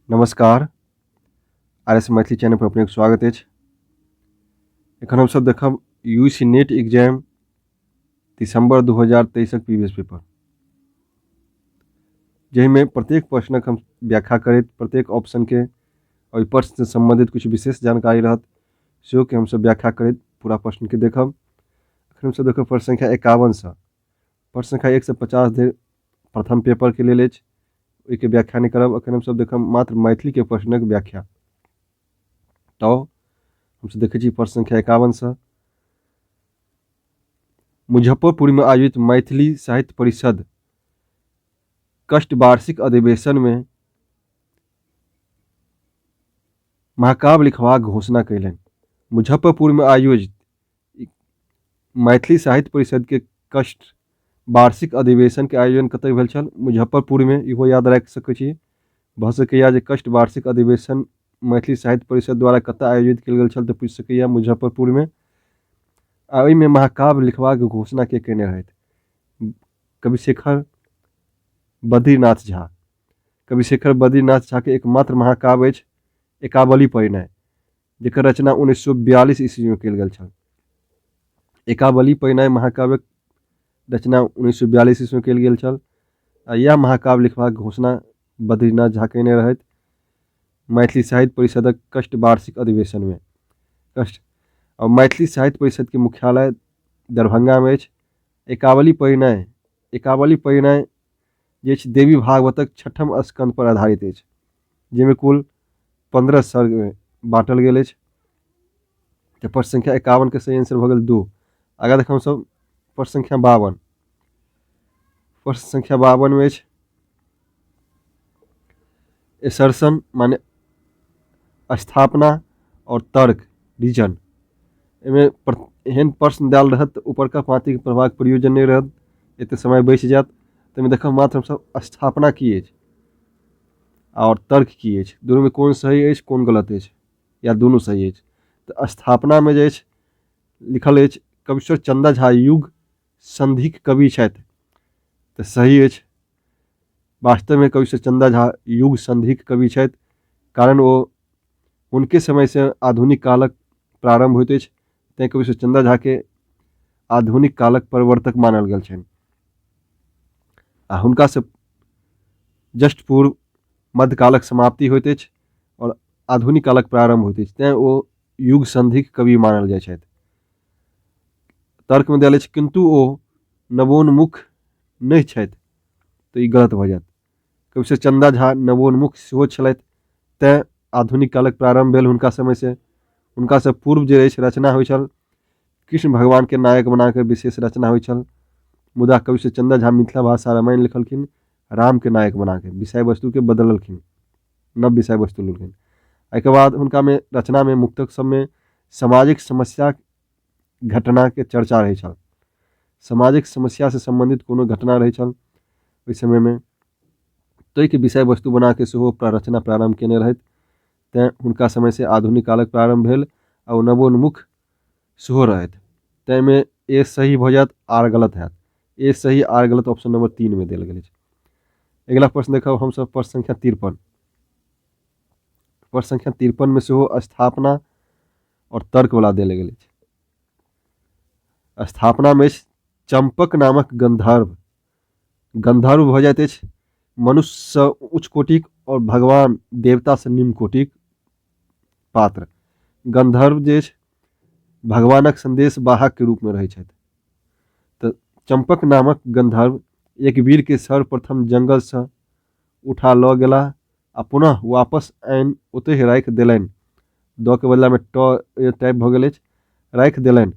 नमस्कार, R S Maithili channel पर अपनेक स्वागत अछि। एखन हमसब देखब यू सी नेट एग्जाम दिसंबर 2023 प्रीवियस पेपर, जाहिमे प्रत्येक प्रश्नक हम व्याख्या करैत प्रत्येक ऑप्शनके ओहि प्रश्नसँ सम्बन्धित किछु विशेष जानकारी रहत सेहोके हमसब व्याख्या करैत पूरा प्रश्नके देखब। एखन हमसब देखब प्रश्न संख्या 51सँ प्रश्न संख्या 150 धरि प्रथम पेपरके लेल अछि, ओहिके व्याख्या नहि करब। एखन हमसब देखब मात्र मैथिलीके प्रश्नक व्याख्या। तऽ हमसब देखै छी प्रश्न संख्या 51सँ मुजफ्फरपुरमे आयोजित मैथिली साहित्य परिषद कष्ट वार्षिक अधिवेशनमे महाकाव्य लिखबाक घोषणा कयलनि। मुजफ्फरपुरमे आयोजित मैथिली साहित्य परिषदके कष्ट वार्षिक अधिवेशनके आयोजन कतऽ भेल छल? मुजफ्फरपुरमे। इहो याद राखि सकै छी। भऽ सकैए जे कष्ट वार्षिक अधिवेशन मैथिली साहित्य परिषद द्वारा कतऽ आयोजित कयल गेल छल तऽ पूछि सकैए मुजफ्फरपुरमे। आ ओहिमे महाकाव्य लिखबाक घोषणा के कयने रहथि? कविशेखर बद्रीनाथ झा। कविशेखर बद्रीनाथ झाके एकमात्र महाकाव्य अछि एकावली परिणय, जकर रचना 1942 ईस्वीमे कयल गेल छल। एकावली परिणय महाकाव्यक रचना 1942 ईस्वीमे कयल गेल छल आ इएह महाकाव्य लिखबाक घोषणा बद्रीनाथ झा कयने रहथि मैथिली साहित्य परिषदक कष्ट वार्षिक अधिवेशनमे। कष्ट आ मैथिली साहित्य परिषदके मुख्यालय दरभंगामे अछि। एकावली परिणय, एकावली परिणय जे अछि देवी भागवतक छठम स्कंद पर आधारित अछि, जाहिमे कुल 15 सर्ग बाँटल गेल अछि। तऽ प्रश्न संख्या 51 के सही आंसर भऽ गेल 2। आगाँ देखब हमसब प्रश्न संख्या 52। प्रश्न संख्या 52 मे अछि एसरसन माने स्थापना और तर्क रीजन। एहिमे एहन प्रश्न देल रहत तऽ ऊपरका पाँतिके पढ़बाक प्रयोजन नहि रहत, एतेक समय बचि जायत। ताहिमे देखब मात्र हमसब स्थापना की अछि आओर तर्क की अछि, दुनूमे कोन सही अछि कोन गलत अछि या दुनू सही अछि। तऽ स्थापनामे जे अछि लिखल अछि कविश्वर चन्दा झा युग सन्धिक कवि छथि, तऽ सही अछि। वास्तवमे कविश्वर चन्दा झा युग सन्धिक कवि छथि, कारण ओ हुनके समयसँ आधुनिक कालक प्रारम्भ होइत अछि, तैँ कविश्वर चन्दा झाके आधुनिक कालक प्रवर्तक मानल गेल छनि। आ हुनकासँ जस्ट पूर्व मध्यकालक समाप्ति होइत अछि आओर आधुनिक कालक प्रारम्भ होइत अछि, तैँ ओ युग सन्धिक कवि मानल जाइ छथि। तर्कमे देल अछि किन्तु ओ नवोन्मुख नहि छथि, तऽ ई गलत भऽ जायत। कविश्वर चन्दा झा नवोन्मुख सेहो छलथि, तैँ आधुनिक कालक प्रारम्भ भेल हुनका समयसँ। हुनकासँ पूर्व जे अछि रचना होइ छल कृष्ण भगवानके नायक बनाके विशेष रचना होइ छल, मुदा कविश्वर चन्दा झा मिथिला भाषा रामायण लिखलखिन रामके नायक बनाके, विषय वस्तुके बदललखिन, नव विषय वस्तु लेलखिन। एहिके बाद हुनकामे रचनामे मुक्तक सबमे सामाजिक समस्या घटनाके चर्चा रहै छल। सामाजिक समस्यासँ सम्बन्धित कोनो घटना रहै छल ओहि समयमे, ताहिके विषय वस्तु बनाके सेहो रचना प्रारम्भ कयने रहथि, तैँ हुनका समयसँ आधुनिक कालक प्रारम्भ भेल आ ओ नवोन्मुख सेहो रहथि। ताहिमे ए सही भऽ जायत आर गलत हैत। ए सही आर गलत ऑप्शन नंबर 3 मे देल गेल अछि। अगिला प्रश्न देखब हमसब प्रश्न संख्या 53। प्रश्न संख्या 53 मे सेहो स्थापना और तर्क वाला देल गेल अछि। स्थापना मे अछि चंपक नामक गंधर्व। गंधर्व भऽ जाइत अछि मनुष्यसँ उच्च कोटिक और भगवान देवतासँ निम्न कोटिक पात्र। गंधर्व जे अछि भगवानक संदेश वाहक के रूपमे रहै छथि। तऽ चंपक नामक गंधर्व एक वीर के सर्वप्रथम जंगलसँ उठा लऽ गेलाह आ पुनः वापस आनि ओतहि राखि देलनि। द के बदलामे ट टाइप भऽ गेल अछि, राखि देलनि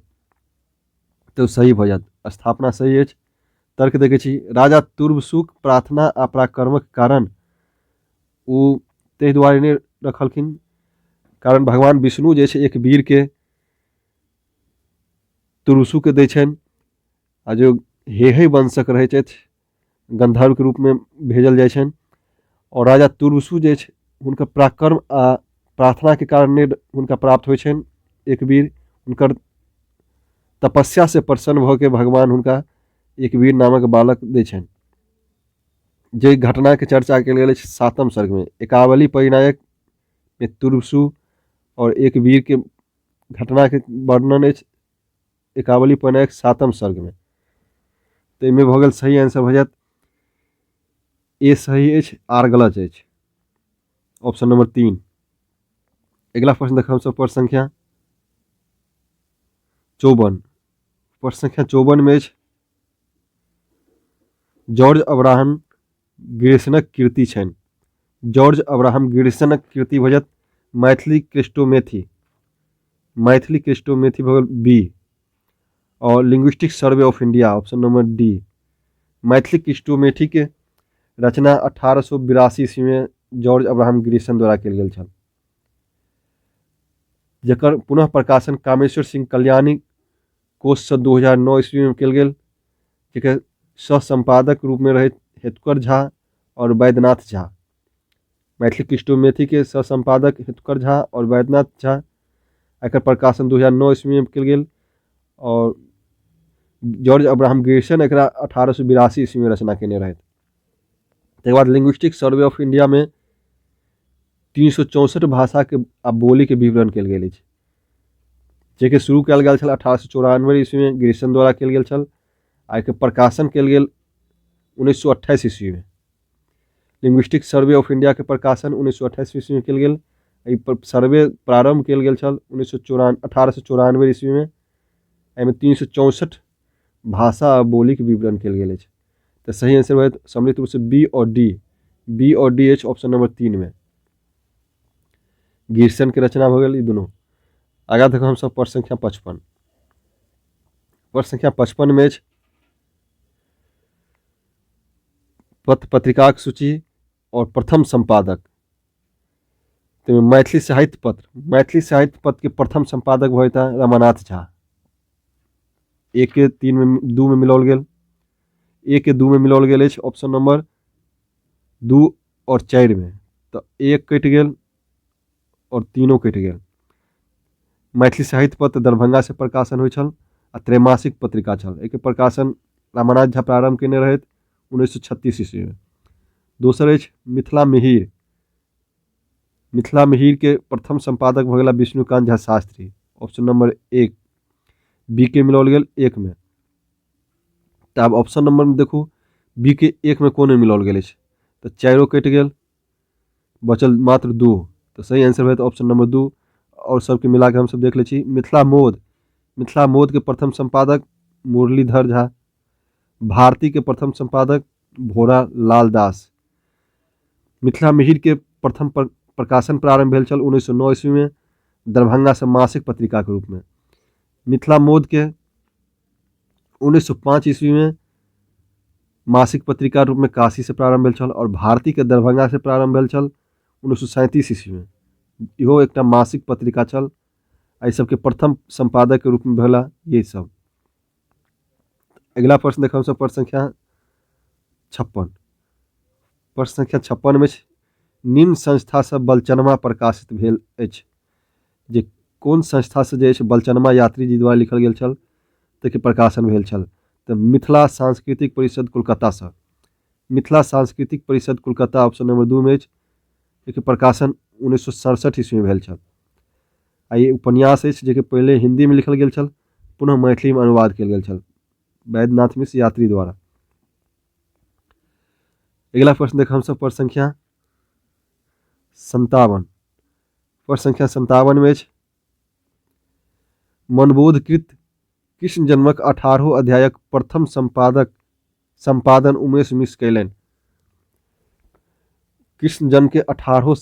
तऽ ओ सही भऽ जायत। स्थापना सही अछि। तर्क देखै छी राजा तुर्वसुक प्रार्थना आ पराक्रमक कारण ओ ताहि दुआरे नहि रखलखिन, कारण भगवान विष्णु जे छै एक वीरके तुर्वसुके दै छनि आ जो हेहे वंशक रहै छथि गंधर्वके रूपमे भेजल जाइ छनि आओर राजा तुर्वसु जे छै हुनकर पराक्रम आ प्रार्थनाके कारण नहि हुनका प्राप्त होइ छनि एक वीर। हुनकर तपस्यासँ प्रसन्न भऽ के भगवान हुनका एक वीर नामक बालक दै छनि। जे घटनाके चर्चा कयल गेल अछि सातम सर्गमे। एकावली परिणायक मे तुर्वसु आओर एक वीरके घटनाके वर्णन अछि एकावली परिणायक सातम सर्गमे। तऽ एहिमे भऽ गेल सही आंसर भऽ जायत ए सही अछि, आर गलत अछि, ऑप्शन नंबर 3। अगिला प्रश्न देखब हमसभ प्रश्न संख्या 54। प्रश्न संख्या 54 मे अछि जॉर्ज अब्राहम ग्रियर्सनक कृति छनि। जॉर्ज अब्राहम ग्रियर्सनक कृति भऽ जायत मैथिली क्रिस्टोमेथी। मैथिली क्रिस्टोमेथी भऽ गेल बी। और linguistic survey of India option number D. Maithili chrestomathy के रचना 1882 ईस्वी में जॉर्ज अब्राहम ग्रियर्सन द्वारा कयल गेल छल, जकर पुनः प्रकाशन कामेश्वर सिंह कल्याणी कोषसँ 2009 ईस्वी में कयल गेल, जकर सह सम्पादक रूप में रहैत हेतुकर झा और वैद्यनाथ झा। मैथिली क्रिस्टोमेथी के सह सम्पादक हेतुकर झा और वैद्यनाथ झा। एकर प्रकाशन 2009 ईस्वी में कयल गेल और जॉर्ज अब्राहम ग्रियर्सन एकरा 1882 ईस्वी में रचना केने रहथि। तकर बाद लिंग्विस्टिक सर्वे ऑफ इंडिया में 364 भाषा के आ बोली के विवरण कयल गेल अछि, जेके शुरू कयल गेल छल 1894 ईस्वी में ग्रियर्सन द्वारा कयल गेल छल आ एकर प्रकाशन कयल गेल 1928 ईस्वी में। लिंग्विस्टिक सर्वे ऑफ इंडिया के प्रकाशन 1928 ईस्वी में कयल गेल। एहि पर सर्वे प्रारंभ कयल गेल छल 1894 ईस्वी में। एहिमे 364 भाषा आ बोलीके विवरण कयल गेल अछि। तऽ सही आंसर भऽ जायत सम्मिलित रूपसँ बी और डी। बी और डी अछि ऑप्शन नंबर 3 में। ग्रियर्सन के रचना भऽ गेल ई दुनू। आगाँ देखब हमसभ प्रश्न संख्या 55। प्रश्न संख्या 55 में अछि पत्र पत्रिकाक सूची और प्रथम संपादक। तो मैथिली साहित्य पत्र, मैथिली साहित्य पत्र के प्रथम संपादक भऽ जेता रमानाथ झा। एक के तीन में दू में मिलाओल गेल, एक के दू में मिलाओल गेल अछि ऑप्शन नंबर 2 और 4 में, तो एक कटि गेल और तीनों कटि गेल। मैथिली साहित्य पत्र दरभंगा से प्रकाशन होइ छल आ त्रैमासिक पत्रिका छल। एकर प्रकाशन रमानाथ झा प्रारंभ केने रहथि 1936 ईस्वी में। दोसर अछि मिथिला मिहिर। मिथिला मिहिर के प्रथम संपादक भऽ गेला Vishnukant Jha Shastri, option number 1। B के मिलाओल गेल 1 में। तऽ आब ऑप्शन नंबर में देखू बी के 1 में कोन मिलाओल गेल अछि, तऽ चारिओ कटि गेल, बचल मात्र 2। तऽ सही आंसर भऽ जायत ऑप्शन नंबर 2। और सबके मिला के हमसब देख लै छी। मिथिला मोद, मिथिला मोद के प्रथम संपादक मुरलीधर झा, भारती के प्रथम संपादक भोरा लाल दास। मिथिला मिहिर के प्रथम प्रकाशन प्रारंभ भेल छल 1909 ईस्वी में दरभंगा से मासिक पत्रिका के रूप में। मिथिला मोद के 1905 ईस्वी में मासिक पत्रिका रूप में काशी से प्रारंभ भेल छल और भारती के दरभंगा से प्रारंभ भेल छल 1937 ईस्वी में। इहो एकटा मासिक पत्रिका छल। एहि सबके प्रथम संपादक के रूप में भेला ये सब। अगिला प्रश्न देखब हमसब प्रश्न संख्या 56। प्रश्न संख्या 56 में निम्न संस्था से बलचनमा प्रकाशित भेल अछि। जे कोन संस्था से जे अछि बलचनमा यात्री जी द्वारा लिखल गेल छल ताहिके प्रकाशन भेल छल, तऽ मिथिला सांस्कृतिक परिषद कोलकाता से। मिथिला सांस्कृतिक परिषद कोलकाता ऑप्शन नंबर 2 में अछि। एकर प्रकाशन 1967 ईस्वी में भेल छल। आ ई उपन्यास अछि जेकि पहिले हिंदी में लिखल गेल छल, पुनः मैथिली में अनुवाद कयल गेल छल वैद्यनाथ मिश्र यात्री द्वारा। अगिला प्रश्न देख हमसब प्रश्न संख्या 57। प्रश्न संख्या 57 में अछि मनबोधकृत कृष्ण जन्मक 18 अध्यायक प्रथम संपादन उमेश मिश्र कयलनि। कृष्ण जन्म के 18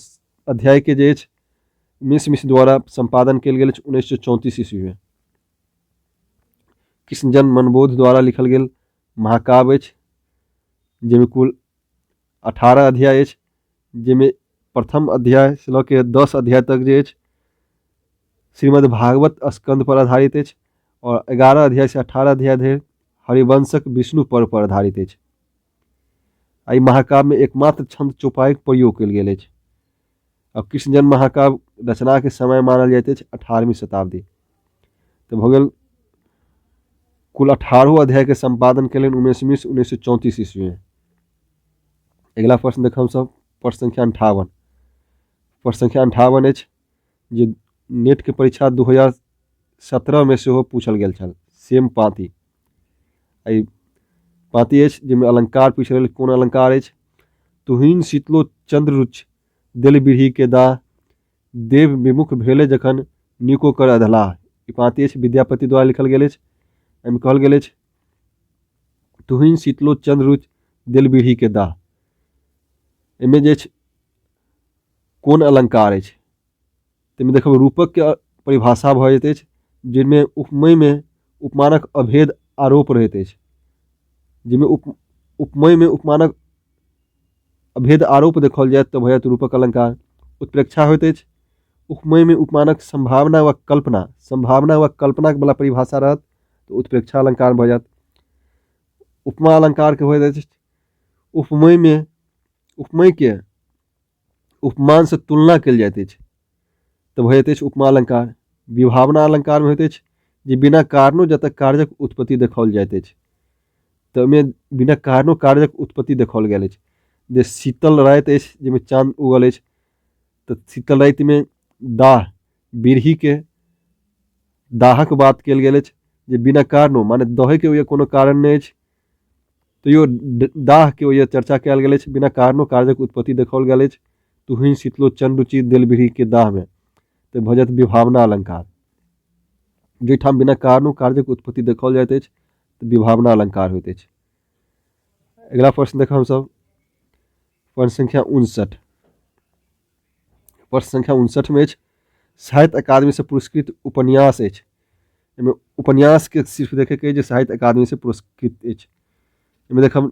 अध्याय के जे अछि उमेश मिश्र द्वारा संपादन कयल गेल अछि 1934 ईस्वी में। कृष्ण जन्म मनबोध द्वारा लिखल गेल महाकाव्य अछि जाहिमे कुल 18 अध्याय अछि, जाहिमे प्रथम अध्याय से लऽ के 10 अध्याय तक जे अछि श्रीमद् भागवत स्कंद पर आधारित अछि और 11 अध्याय से 18 अध्याय धरि हरिवंशक विष्णु पर्व पर आधारित अछि। एहि महाकाव्य में एकमात्र छंद चौपाईक प्रयोग कयल गेल अछि। अब कृष्ण जन्म महाकाव्य रचना के समय मानल जाइत अछि 18वीं शताब्दी। तऽ भऽ गेल कुल 18 अध्याय के संपादन कयलनि उमेश मिश्र 1934 ईस्वी में। अगिला प्रश्न देखब हमसभ प्रश्न संख्या 58। प्रश्न संख्या 58 अछि जे नेटके परीक्षा 2017 मे सेहो पूछल गेल छल सेम पाँति। एहि पाँति अछि जाहिमे अलंकार पूछि रहल, कोन अलंकार अछि? तुहिन शीतलो चंद्र रुच दिल बिरही के दाह, देव विमुख भेले जखन नीको कर अधलाह। ई पाँति अछि विद्यापति द्वारा लिखल गेल अछि। एहिमे कहल गेल अछि तुहिन शीतलो चंद्र रुच दिल बिरही के दाह। एहिमे जे अछि कोन अलंकार अछि? ताहिमे देखब रूपकके परिभाषा भऽ जाइत अछि जाहिमे उपमयमे उपमानक अभेद आरोप रहैत अछि, जाहिमे उपमयमे उपमानक अभेद आरोप देखल जायत तऽ भऽ जायत रूपक अलंकार। उत्प्रेक्षा होइत अछि उपमयमे उपमानक संभावना वा कल्पना, संभावना वा कल्पना वला परिभाषा रहत तऽ उत्प्रेक्षा अलंकार भऽ जायत। उपमा अलंकारके होइत अछि उपमयमे उपमयके उपमानसँ तुलना कयल जाइत अछि तऽ भऽ जाइत अछि उपमा अलंकार। विभावना अलंकारमे होइत अछि जे बिना कारणो जतऽ कार्यक उत्पत्ति देखाओल जाइत अछि, तऽ ओहिमे बिना कारणो कार्यक उत्पत्ति देखाओल गेल अछि। जे शीतल राति अछि जाहिमे चाँद उगल अछि, तऽ शीतल रातिमे दाह बिरहीके दाहक बात कयल गेल अछि जे बिना कारणो, माने दहैके ओहिमे कोनो कारण नहि अछि, तैयो दाहके ओहिमे चर्चा कयल गेल अछि। बिना कारणो कार्यक उत्पत्ति देखाओल गेल अछि तुहिन शीतलो चंद्र देल बिरहीके दाहमे, तऽ भऽ जायत विभावना अलंकार। जाहिठाम बिना कारणो कार्यक उत्पत्ति देखाओल जाइत अछि तऽ विभावना अलंकार होइत अछि। अगिला प्रश्न देखब हमसभ प्रश्न संख्या 59। प्रश्न संख्या 59 मे अछि साहित्य अकादमी से पुरस्कृत उपन्यास अछि। एहिमे उपन्यासके सिर्फ देखैके अछि जे साहित्य अकादमी से पुरस्कृत अछि। एहिमे देखब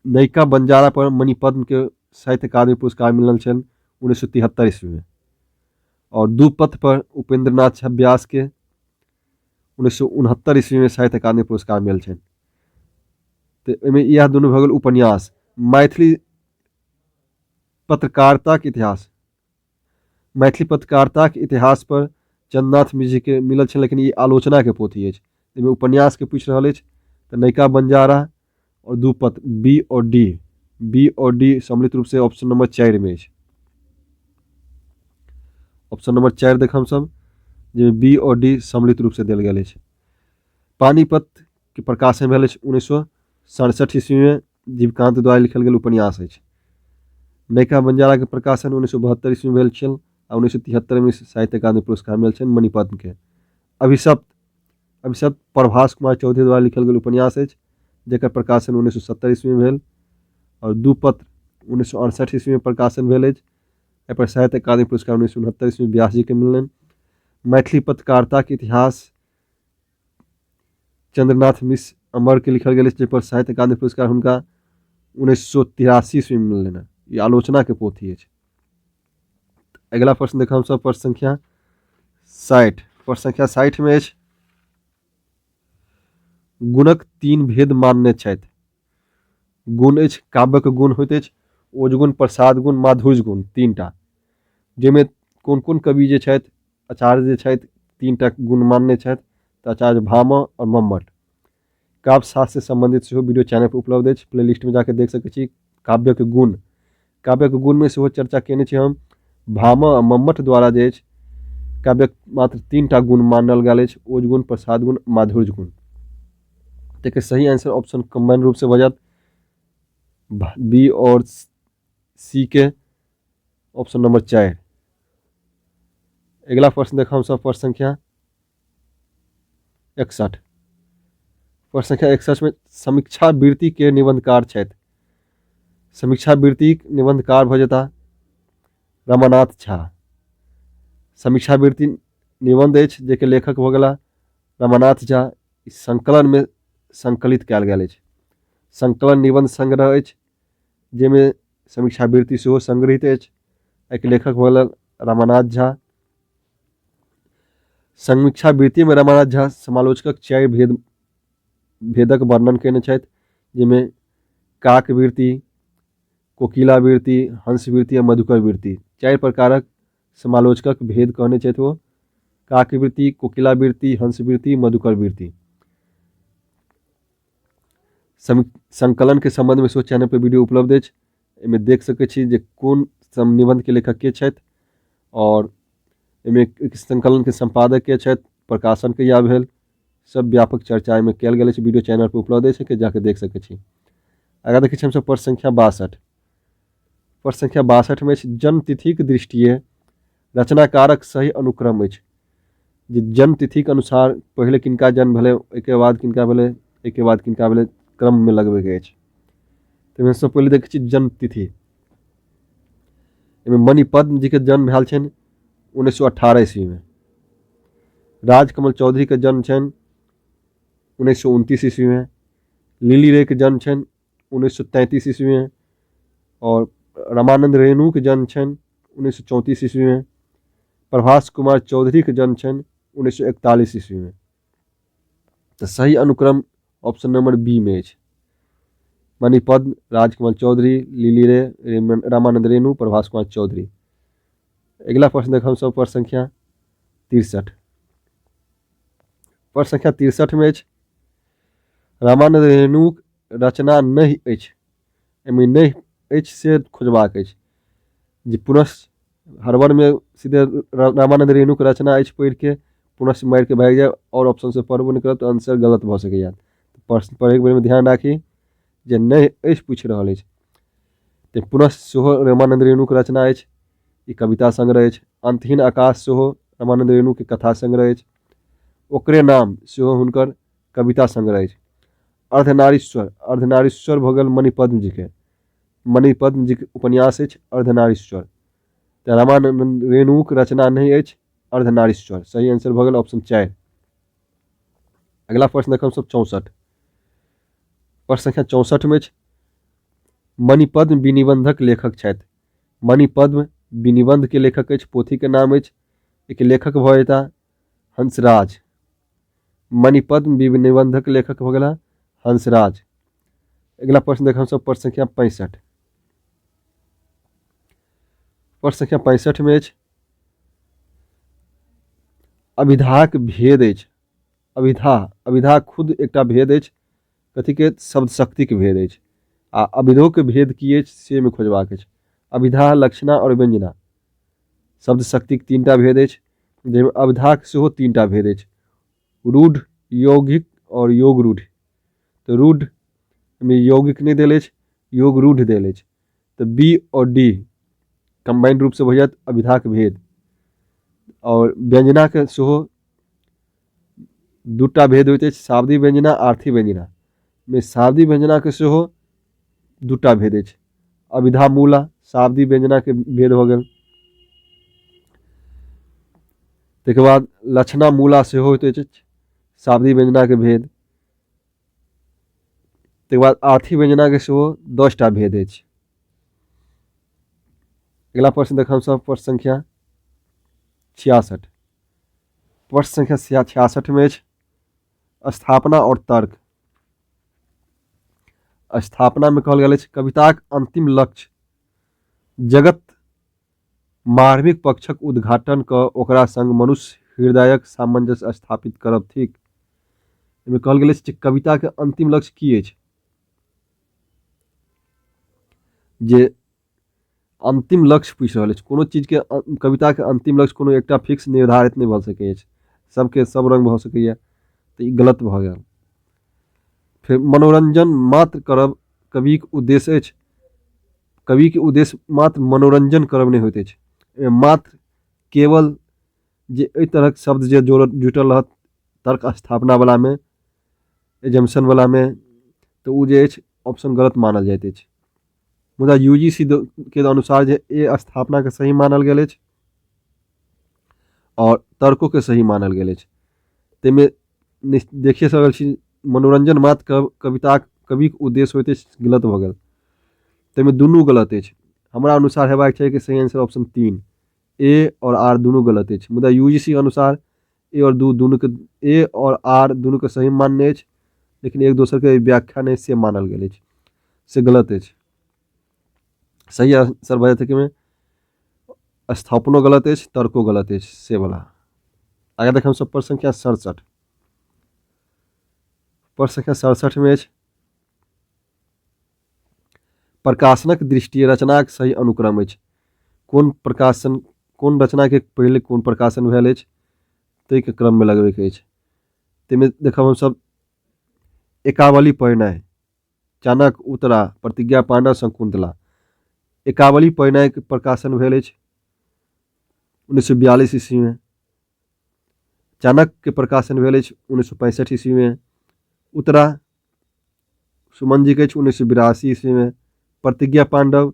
नयिका बंजारा पर मणिपद्म के साहित्य अकादमी पुरस्कार मिलल छनि 1973 ईस्वी में, और दू पथ पर उपेंद्र नाथ झा व्यास के 1969 ईस्वी में साहित्य अकादमी पुरस्कार मिलल छनि। तऽ एहिमे इएह दुनू भऽ गेल उपन्यास। मैथिली पत्रकारिताक इतिहास, मैथिली पत्रकारिताक इतिहास पर चंद्रनाथ मिश्र के मिलल छनि, लेकिन ई आलोचना के पोथी अछि। एहिमे उपन्यास के पूछि रहल अछि तऽ नयिका बंजारा और दू पत्र बी और डी, बी और डी सम्मिलित रूप से ऑप्शन नंबर 4 में अछि। ऑप्शन नंबर 4 देख हमसब जे बी और डी सम्मिलित रूप से देल गेल अछि। पानीपत के प्रकाशन भेल अछि 1967 ईस्वी में, जीवकांत द्वारा लिखल गेल उपन्यास अछि। नयिका बंजारा के प्रकाशन 1972 ईस्वी में भेल छल आ 1973 में साहित्य अकादमी पुरस्कार मिलल छनि मणिपद्म के। अभिशप्त, अभिशप्त प्रभास कुमार चौधरी द्वारा लिखल गेल उपन्यास अछि जकर प्रकाशन 1970 ईस्वी में भेल, और दू पत्र 1968 ईस्वी में प्रकाशन भेल अछि। एहिपर साहित्य अकादमी पुरस्कार 1969 ईस्वी में व्यास जी के मिललनि। मैथिली पत्रकारिता के इतिहास चंद्रनाथ मिश्र अमर के लिखल गेल अछि जाहिपर साहित्य अकादमी पुरस्कार हुनका 1983 ईस्वी में मिललनि। ई आलोचना के पोथी अछि। अगिला प्रश्न देखब हमसब प्रश्न संख्या 60। प्रश्न संख्या 60 में अछि गुणक 3 भेद मानने छथि। गुण अछि काव्यक गुण होइत अछि ओज गुण, प्रसाद गुण, माधुर्य गुण, 3टा, जाहिमे कोन कोन कवि जे छथि आचार्य जे छथि 3टा गुण मानने छथि, तऽ आचार्य भामह और मम्मट। काव्य शास्त्र से संबंधित सेहो वीडियो चैनल पर उपलब्ध अछि, प्ले लिस्ट में जाके देख सकै छी। काव्यक गुण, काव्यक गुण में सेहो चर्चा केने छी हम। भामह आ मम्मट द्वारा जे अछि काव्यक मात्र 3टा गुण मानल गेल अछि, ओज गुण, प्रसाद गुण, माधुर्य गुण। तकर सही आंसर ऑप्शन कम्बाइन रूप से भऽ जायत बी और सी के, ऑप्शन नंबर 4। अगिला प्रश्न देखब हमसब प्रश्न संख्या 61। प्रश्न संख्या 61 में समीक्षा वृत्ति के निबंधकार छथि। समीक्षा वृत्तिक निबंधकार भऽ जेता रमानाथ झा। समीक्षा वृत्ति निबंध अछि जाहिके लेखक भऽ गेला रमानाथ झा। ई संकलन में संकलित कयल गेल अछि। संकलन निबंध संग्रह अछि जाहिमे समीक्षा वृत्ति सेहो संग्रहित अछि। एहिके लेखक भऽ गेला रमानाथ झा। समीक्षा वृत्ति में रमानाथ झा समालोचकक 4 भेदक वर्णन कयने छथि, जाहिमे काक वृत्ति, कोकिला वृत्ति, हंस वृत्ति आ मधुकर वृत्ति, 4 प्रकारक समालोचकक भेद कहने छथि ओ। काक वृत्ति, कोकिला वृत्ति, हंस वृत्ति, मधुकर वृत्ति। संकलनके सम्बन्धमे सेहो चैनल पर वीडियो उपलब्ध अछि। एहिमे देख सकै छी जे कोन निबन्धके लेखक के छथि आओर एहिमे संकलनके सम्पादक के छथि, प्रकाशन कहिया भेल, सब व्यापक चर्चा एहिमे कयल गेल अछि। वीडियो चैनल पर उपलब्ध अछि, जाके देख सकै छी। आगाँ देखै छी हमसब प्रश्न संख्या 62। प्रश्न संख्या 62 मे अछि, जन्मतिथिक दृष्टिये रचनाकारक सही अनुक्रम अछि। जे जन्मतिथिक अनुसार पहिले किनका जन्म भेलै, ओहिके बाद किनका भेलै, ओहिके बाद किनका भेलै, क्रममे लगबैके अछि। ताहिमे सबसँ पहिले देखै छी जन्मतिथि। एहिमे मणिपद्म जीके जन्म भेल छनि 1918 ईस्वीमे। राजकमल चौधरीके जन्म छनि 1929 ईस्वीमे। लिली रेके जन्म छनि 1933 ईस्वीमे। आओर रमानंद रेणुके जन्म छनि 1934 ईस्वीमे। प्रभास कुमार चौधरीके जन्म छनि 1941 ईस्वीमे। तऽ सही अनुक्रम ऑप्शन नंबर बी मे अछि। मणिपद्म, राजकमल चौधरी, लिली रे, रामानंद रेणु, प्रभास कुमार चौधरी। अगिला प्रश्न देखब सब प्रश्न संख्या 63। प्रश्न संख्या 63 में अछि, रामानंद रेणुक रचना नहि अछि। एहिमे नहि अछि से खोजबाक अछि। जे पुनः हड़बड़मे सीधे रामानंद रेणुक रचना अछि पढ़िके पुनः मारिके भागि जायब आओर ऑप्शनसँ पढ़बो नहि करब तऽ आंसर गलत भऽ सकैए। प्रश्न पढ़ैके बेरमे ध्यान राखी जे नहि अछि पूछि रहल अछि। तऽ पुनः सेहो रामानंद रेणुक रचना अछि, ई कविता संग्रह अछि। अंतहीन आकाश सेहो रामानंद रेणुके कथा संग्रह अछि। ओकरे नाम सेहो हुनकर कविता संग्रह अछि। अर्धनारीश्वर, अर्धनारीश्वर भऽ गेल मणिपद्म जीके। मणिपद्म जीके उपन्यास अछि अर्धनारीश्वर। तऽ रामानंद रेणुक रचना नहि अछि अर्धनारीश्वर। सही आंसर भऽ गेल ऑप्शन 4। अगिला प्रश्न देखब सब 64। प्रश्न संख्या 64 में अछि, मणिपद्म विनिबंधक लेखक छथि। मणिपद्म विनिबंध के लेखक अछि, पोथी के नाम अछि, एक लेखक भऽ जेता हंसराज। मणिपद्म विनिबंधक लेखक भऽ गेला हंसराज। अगिला प्रश्न देखब सब प्रश्न संख्या 65। प्रश्न संख्या 65 में अछि, अभिधाक भेद अछि। अभिधा, अभिधा खुद एकटा भेद अछि, कथीके? शब्द शक्तिके भेद अछि। आ अभिधोके भेद की अछि से मे खोजबाक अछि। अभिधा, लक्षणा आओर व्यंजना शब्द शक्तिके 3टा भेद अछि, जाहिमे अभिधाक सेहो 3टा भेद अछि, रूढ़, यौगिक आओर योग रूढ़। तऽ रूढ़ मे यौगिक नहि देल अछि, योग रूढ़ देल अछि। तऽ बी आओर डी कम्बाइंड रूपसँ भऽ जायत अभिधाक भेद। आओर व्यंजनाके सेहो 2टा भेद होइत अछि, शाब्दी व्यंजना, आर्थी व्यंजना। मे शाब्दी व्यंजनाके सेहो 2टा भेद अछि, अभिधा मूला शाब्दी व्यंजनाके भेद भऽ गेल। ताहिके बाद लक्षणा मूला सेहो होइत अछि शाब्दी व्यंजनाके भेद। ताहिके बाद आर्थी व्यंजनाके सेहो 10टा भेद अछि। अगिला प्रश्न देखब सब प्रश्न संख्या 66। प्रश्न संख्या 66 में अछि, स्थापना और तर्क। स्थापना में कहल गेल अछि, कविताक अंतिम लक्ष्य जगत मार्मिक पक्षक उद्घाटन कऽ ओकरा संग मनुष्य हृदयक सामंजस्य स्थापित करब थिक। एहिमे कहल गेल अछि जे कविता के अंतिम लक्ष्य की अछि। जे अंतिम लक्ष्य पूछि रहल अछि, कोनो चीजके कविताके अंतिम लक्ष्य कोनो एकटा फिक्स निर्धारित नहि भऽ सकै अछि, सबके सब रंग भऽ सकैए, तऽ ई गलत भऽ गेल। फेर मनोरंजन मात्र करब कविक उद्देश्य अछि। कविके उद्देश्य मात्र मनोरंजन करब नहि होइत अछि, एहिमे मात्र केवल जे एहि तरहक शब्द जे जोड़ल जुटल रहत तर्क स्थापनावलामे, एजम्पशनवलामे, तऽ ओ जे अछि ऑप्शन गलत मानल जाइत अछि। मुदा यू जी सी के अनुसार जे ए स्थापनाके सही मानल गेल अछि आओर तर्कोके सही मानल गेल अछि। ताहिमे देखिए सकल छी मनोरंजन मात्र कविताक कविक उद्देश्य होइत अछि, गलत भऽ गेल। ताहिमे दुनू गलत अछि। हमरा अनुसार हेबाक चाही कि सही आंसर ऑप्शन 3, ए आओर आर दुनू गलत अछि। मुदा यू जी सी के अनुसार ए आओर दू दुनूके, ए आओर आर दुनूके सही मान्य अछि, लेकिन एक दोसरके व्याख्या नहि से मानल गेल अछि, से गलत अछि। सही आंसर भऽ जेतै कि स्थापनो गलत अछि, तर्को गलत अछि, से वला। आगे देखब सब प्रश्न संख्या 67। प्रश्न संख्या 67 में अछि, प्रकाशनक दृष्टिये रचनाक सही अनुक्रम अछि। कोन प्रकाशन, कोन रचनाके पहिले कोन प्रकाशन भेल अछि ताहिके क्रममे लगबैके अछि। ताहिमे देखब हमसभ एकावली परिणय, चाणक्य, उत्तरा, प्रतिज्ञा पाण्डव, शकुन्तला। एकावली परिणयके प्रकाशन भेल अछि 1942 ईस्वीमे। चाणक्यके प्रकाशन भेल अछि 1965 ईस्वीमे। उत्तरा सुमन जीके अछि 1982 ईस्वीमे। प्रतिज्ञा पाण्डव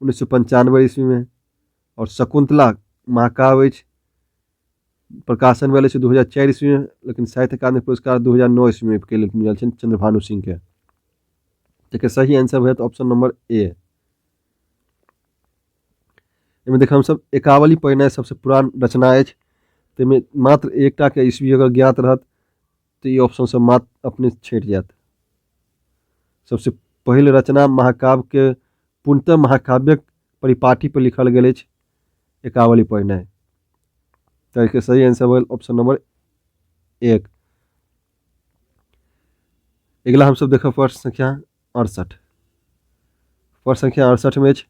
1995 ईस्वीमे। आओर शकुन्तला महाकाव्य अछि, प्रकाशन भेल अछि 2004 ईस्वीमे, लेकिन साहित्य अकादमी पुरस्कार 2009 ईस्वीमे के लेल मिलल छनि चंद्रभानु सिंहके। एकर सही आंसर भऽ जायत ऑप्शन नंबर ए। एहिमे देखब हमसभ एकावली परिणय सबसँ पुरान रचना अछि, ताहिमे मात्र एकटाके ईस्वी अगर ज्ञात रहत तऽ ई ऑप्शन सब मात्र अपने छँटि जायत। सबसँ पहिल रचना महाकाव्यके पूर्णतः महाकाव्यक परिपाटी पर लिखल गेल अछि एकावली परिणय। तऽ एहिके सही आंसर भेल ऑप्शन नंबर 1। अगिला हमसभ देखब प्रश्न संख्या 68। प्रश्न संख्या 68 में अछि,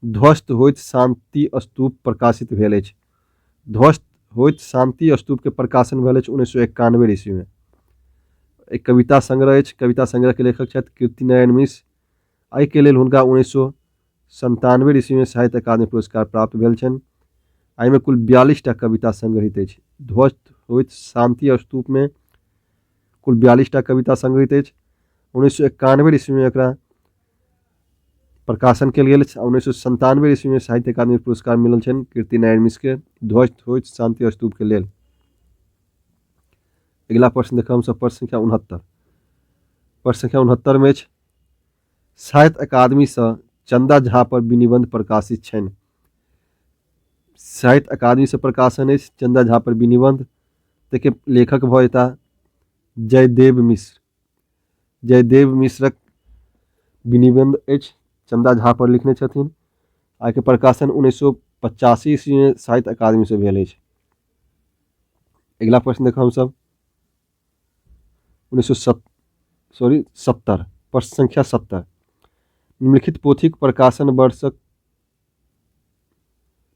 ध्वस्त होइत शांति स्तूप प्रकाशित भेल अछि। ध्वस्त होइत शांति स्तूप के प्रकाशन भेल अछि 1991 ईस्वी में। एक कविता संग्रह अछि, कविता संग्रह के लेखक छथि कीर्ति नारायण मिश्र। एहिके लेल हुनका 1997 ईस्वी में साहित्य अकादमी पुरस्कार प्राप्त भेल छनि। एहिमे कुल 42 टा कविता संग्रहित अछि। ध्वस्त होइत शांति स्तूप में कुल 42 टा कविता संग्रहित अछि। 1991 ईस्वी में एकरा प्रकाशन कयल गेल अछि। 1997 ईस्वी में साहित्य अकादमी पुरस्कार मिलल छनि कीर्ति नारायण मिश्र के ध्वस्त होइत शांति स्तूप के लेल। अगिला प्रश्न देखब हमसभ प्रश्न संख्या 69। प्रश्न संख्या 69 में अछि, साहित्य अकादमी सँ चंदा झा पर विनिबंध प्रकाशित छनि। साहित्य अकादमी सँ प्रकाशन अछि चंदा झा पर विनिबंध, ताहिके लेखक भऽ जेताह जयदेव मिश्र। जयदेव मिश्रक विनिबंध अछि, चंदा झा पर लिखने छथिन। आइके प्रकाशन 1985 ईस्वी में साहित्य अकादमी से भेल अछि। अगिला प्रश्न देखब हमसभ उन्नैस सए सत सॉरी 70, प्रश्न संख्या 70। निम्नलिखित पोथीक प्रकाशन वर्षक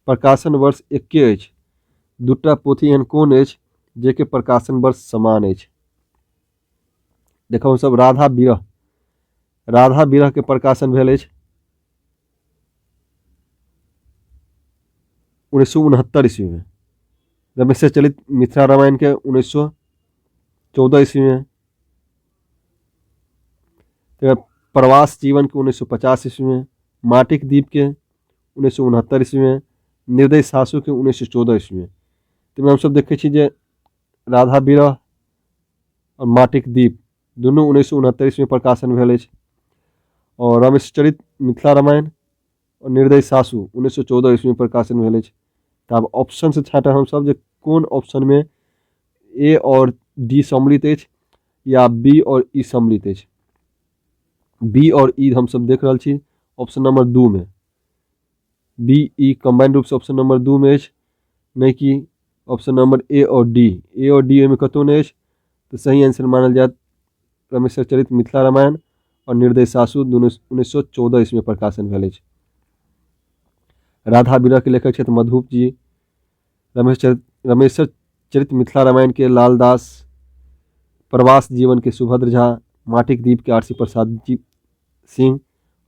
प्रकाशन वर्ष एके अछि। दूटा पोथी एहन कोन अछि जाहिके प्रकाशन वर्ष समान अछि? देखब हमसभ राधा विरह। राधा विरह के प्रकाशन भेल अछि 1969 ईस्वी में। रमेश्वर चलित मिथिला रामायण के 1914 ईस्वी में। प्रवास जीवन के 1950 ईस्वी में। माटिक दीप के 1969 ईस्वी में। निर्दय सासु के 1914 ईस्वी में। ताहिमे हमसभ देखै छी जे राधा विरह और माटिक दीप दुनू 1969 ईस्वी में प्रकाशन भेल अछि। और रमेशचरित मिथिला रामायण और निर्दय सासु 1914 ईस्वी में प्रकाशन भेल अछि। तऽ आब ऑप्शन से छाँटब हमसभ जे कोन ऑप्शन में ए और डी सम्मिलित अछि या बी और ई सम्मिलित अछि। बी और ई हमसभ देख रहल छी ऑप्शन नंबर 2 में। बी ई कम्बाइंड रूप से ऑप्शन नंबर 2 में अछि, नहि कि ऑप्शन नंबर ए और डी। ए और डी एहिमे कतहु नहि अछि, तऽ सही आंसर मानल जायत रमेश्वर चरित मिथिला रामायण और निर्दय सासु दुनू 1914 ईस्वी में प्रकाशन भेल अछि। राधा विरह के लेखक छथि मधुप जी। रमेश्वर चरित मिथिला रामायण के लालदास, प्रवास जीवन के सुभद्र झा, माटिक दीप के आरसी प्रसाद जी सिंह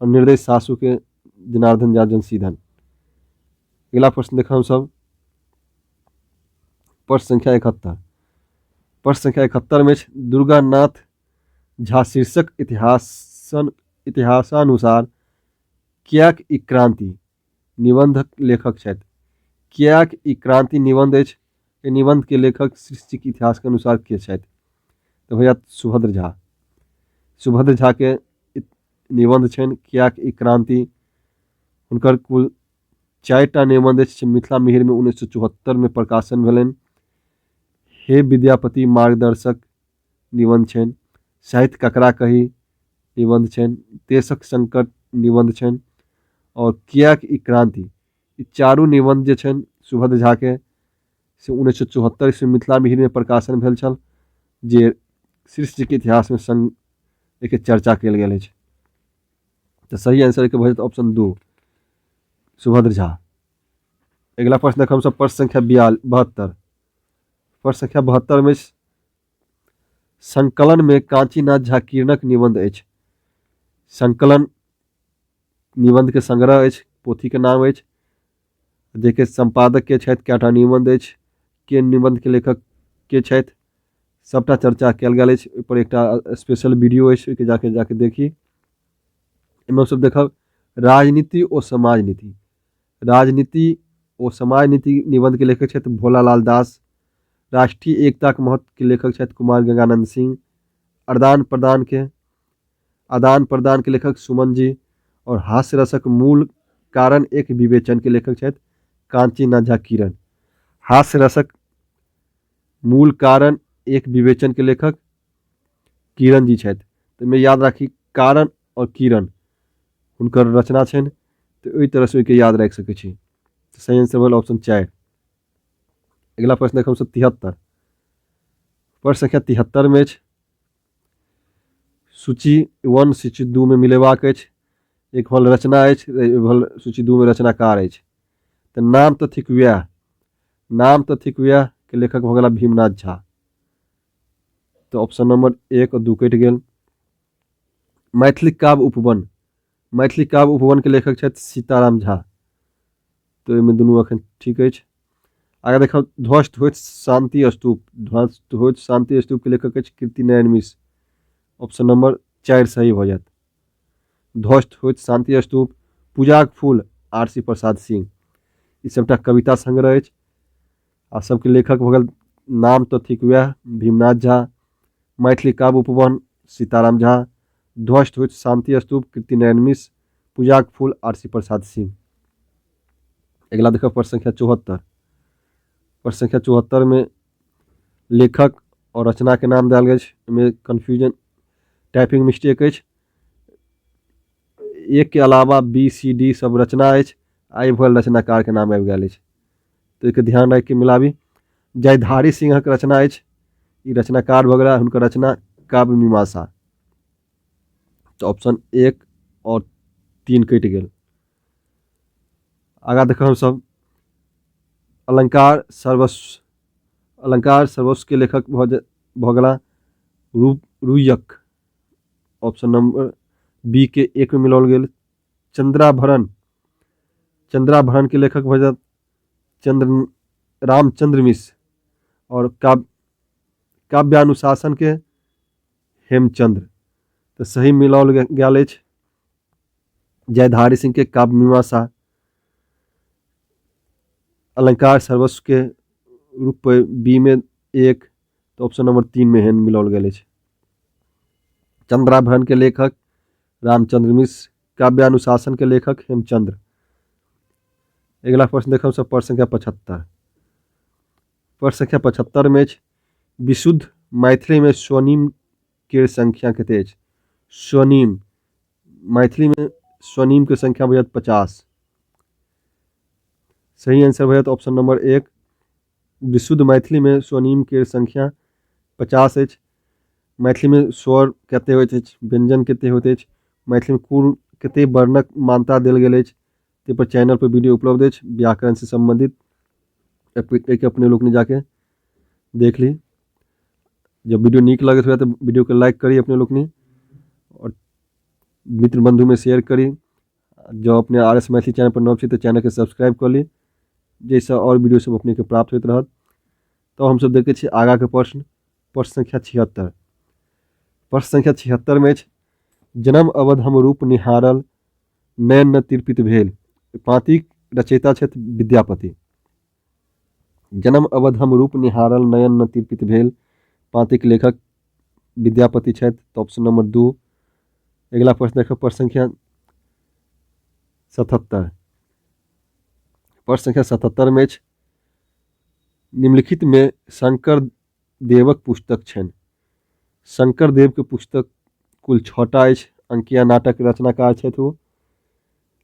और निर्दय सासु के जनार्दन झा जनसीधन। अगिला प्रश्न देखब हमसभ प्रश्न संख्या 71। प्रश्न संख्या 71 में अछि, दुर्गानाथ झा शीर्षक इतिहासानुसार किएक ई क्रांति निबंधक लेखक छथि? किएक ई क्रांति निबंध अछि, एहि निबंध के लेखक सृष्टिक इतिहास के अनुसार के छथि? तऽ भैया सुभद्र झा। सुभद्र झा के निबंध छनि किएक ई क्रांति। हुनकर कुल 4टा निबंध अछि, मिथिला मिहिर में 1974 में प्रकाशन भेलनि। हे विद्यापति मार्गदर्शक निबंध छनि, साहित्य ककरा कही निबंध छनि, देशक संकट निबंध छनि और किएक ई क्रांति, ई चारू निबंध जे छनि सुभद्र झा के से 1974 ईस्वी मिथिला मिहिर में प्रकाशन भेल छल, जे सृष्टिके इतिहासमे संग एहिके चर्चा कयल गेल अछि। तऽ सही आंसर के भऽ जायत ऑप्शन 2, सुभद्र झा। अगिला प्रश्न देखब हमसब प्रश्न संख्या 72। प्रश्न संख्या 72 में संकलन में कांचीनाथ झा किरणक निबंध अछि। संकलन निबंध के संग्रह अछि, पोथी के नाम अछि, जाहिके संपादक के छथि, कएटा निबंध अछि, के निबंध के लेखक के छथि, सबटा चर्चा कयल गेल अछि। ओहि पर एकटा स्पेशल वीडियो अछि, ओहिके जाके जाके देखी। एहिमे हमसब देखब राजनीति ओ समाजनीति। राजनीति ओ समाजनीति निबंध के लेखक छथि भोलालाल दास। राष्ट्रीय एकताक महत्व के लेखक छथि कुमार गंगानंद सिंह। आदान प्रदान के आदान प्रदान के लेखक सुमन जी। और हास्य रसक मूल कारण एक विवेचन के लेखक छथि कांचीनाथ झा किरण। हास्य रसक मूल कारण एक विवेचन के लेखक किरण जी छथि। तऽ एहिमे याद राखी कारण और किरण हुनकर रचना छनि, तऽ ओहि तरहसँ ओहिके याद राखि सकै छी। सही आंसर भेल ऑप्शन 4। अगिला प्रश्न देखब हमसब 73। प्रश्न संख्या 73 में अछि सूची 1 सूची 2 में मिलेबाक अछि। एक भल रचना अछि, एक भल सूची 2 में रचनाकार अछि। तऽ नाम तऽ थिक वएह, नाम तऽ थिक वएह के लेखक भऽ गेला भीमनाथ झा। तऽ ऑप्शन नंबर 1 और 2 कटि गेल। मैथिली काव्य उपवन, मैथिली काव्य उपवन के लेखक छथि सीताराम झा। तऽ ओहिमे दुनू अखन ठीक अछि। आगे देखब ध्वस्त होइत शांति स्तूप, ध्वस्त होइत शांति स्तूप के लेखक अछि कीर्ति नारायण मिश्र। ऑप्शन नंबर 4 सही भऽ जायत। ध्वस्त होइत शांति स्तूप, पूजाक फूल आर सी प्रसाद सिंह, ई सबटा कविता संग्रह अछि आ सबके लेखक भऽ गेल नाम तऽ थिक वएह भीमनाथ झा। मैथिली काव्य उपवन सीताराम झा, ध्वस्त होइत शांति स्तूप कीर्ति नारायण मिश्र, पूजाक फूल आर सी प्रसाद सिंह। अगिला देखब प्रश्न संख्या 74। प्रश्न संख्या 74 में लेखक और रचना के नाम देल गेल अछि। एहिमे कन्फ्यूजन टाइपिंग मिस्टेक अछि। एक के अलावा बी सी डी सब रचना अछि, आ ई भऽ रचनाकार के नाम आबि गेल अछि, तऽ एहिके ध्यान राखि के मिलाबी। जयधारी सिंहक रचना अछि, ई रचनाकार भऽ गेला, हुनकर रचना काव्य मीमांसा। तऽ ऑप्शन 1 और 3 कटि गेल। आगाँ देखब हमसब अलंकार सर्वस्व, अलंकार सर्वस्व के लेखक भऽ गेला रूयक। ऑप्शन नंबर बी के 1 में मिलाओल गेल। चंद्राभरण, चंद्राभरण के लेखक भऽ जायत रामचंद्र मिश्र। और काव्यानुशासन के हेमचंद्र। तऽ सही मिलाओल गेल अछि जयधारी सिंह के काव्य मीमांसा, अलंकार सर्वस्व के रूप बी में 1, तऽ ऑप्शन नंबर 3 में एहन मिलाओल गेल अछि। चंद्राभरण के लेखक रामचंद्र मिश्र, काव्यानुशासन के लेखक हेमचंद्र। अगिला प्रश्न देखब सब प्रश्न संख्या 75। प्रश्न संख्या 75 में अछि विशुद्ध मैथिली में स्वनिम के संख्या कते अछि। स्वनिम मैथिली में स्वनिम के संख्या भऽ जायत 50। सही आंसर भऽ जायत ऑप्शन नंबर 1। विशुद्ध मैथिली में स्वनिम के संख्या 50 अछि। मैथिली में स्वर कते होइत अछि, व्यंजन कते होइत अछि, मैथिली में कुल कते वर्णक मान्यता देल गेल अछि, ताहि पर चैनल पर वीडियो उपलब्ध अछि व्याकरण से संबंधित। एहिके अपने लोकनि जाके देख ली। जब वीडियो नीक लगैत हुए तऽ वीडियो के लाइक करी अपने लोकनि और मित्र बंधु में शेयर करी। जँ अपने आर एस मैथिली चैनल पर नव छी तऽ चैनल के सब्सक्राइब कऽ ली, जाहिसँ आओर वीडियो सब अपने के प्राप्त होइत रहत। तऽ हमसब देखै छी आगाँ के प्रश्न, प्रश्न संख्या 76। प्रश्न संख्या 76 में अछि जनम अवध हम रूप निहारल नयन न तिरपित भेल। पाँतिक रचयिता छथि विद्यापति। जनम अवध हम रूप निहारल नयन न तिरपित भेल, पाँतिक लेखक विद्यापति छथि, तऽ ऑप्शन नंबर 2। अगिला प्रश्न देखब प्रश्न संख्या 77। प्रश्न संख्या 77 में अछि निम्नलिखित में शंकर देवक पुस्तक छनि। शंकर देव के पुस्तक कुल 6टा अछि। अंकिया नाटक रचनाकार छथि ओ।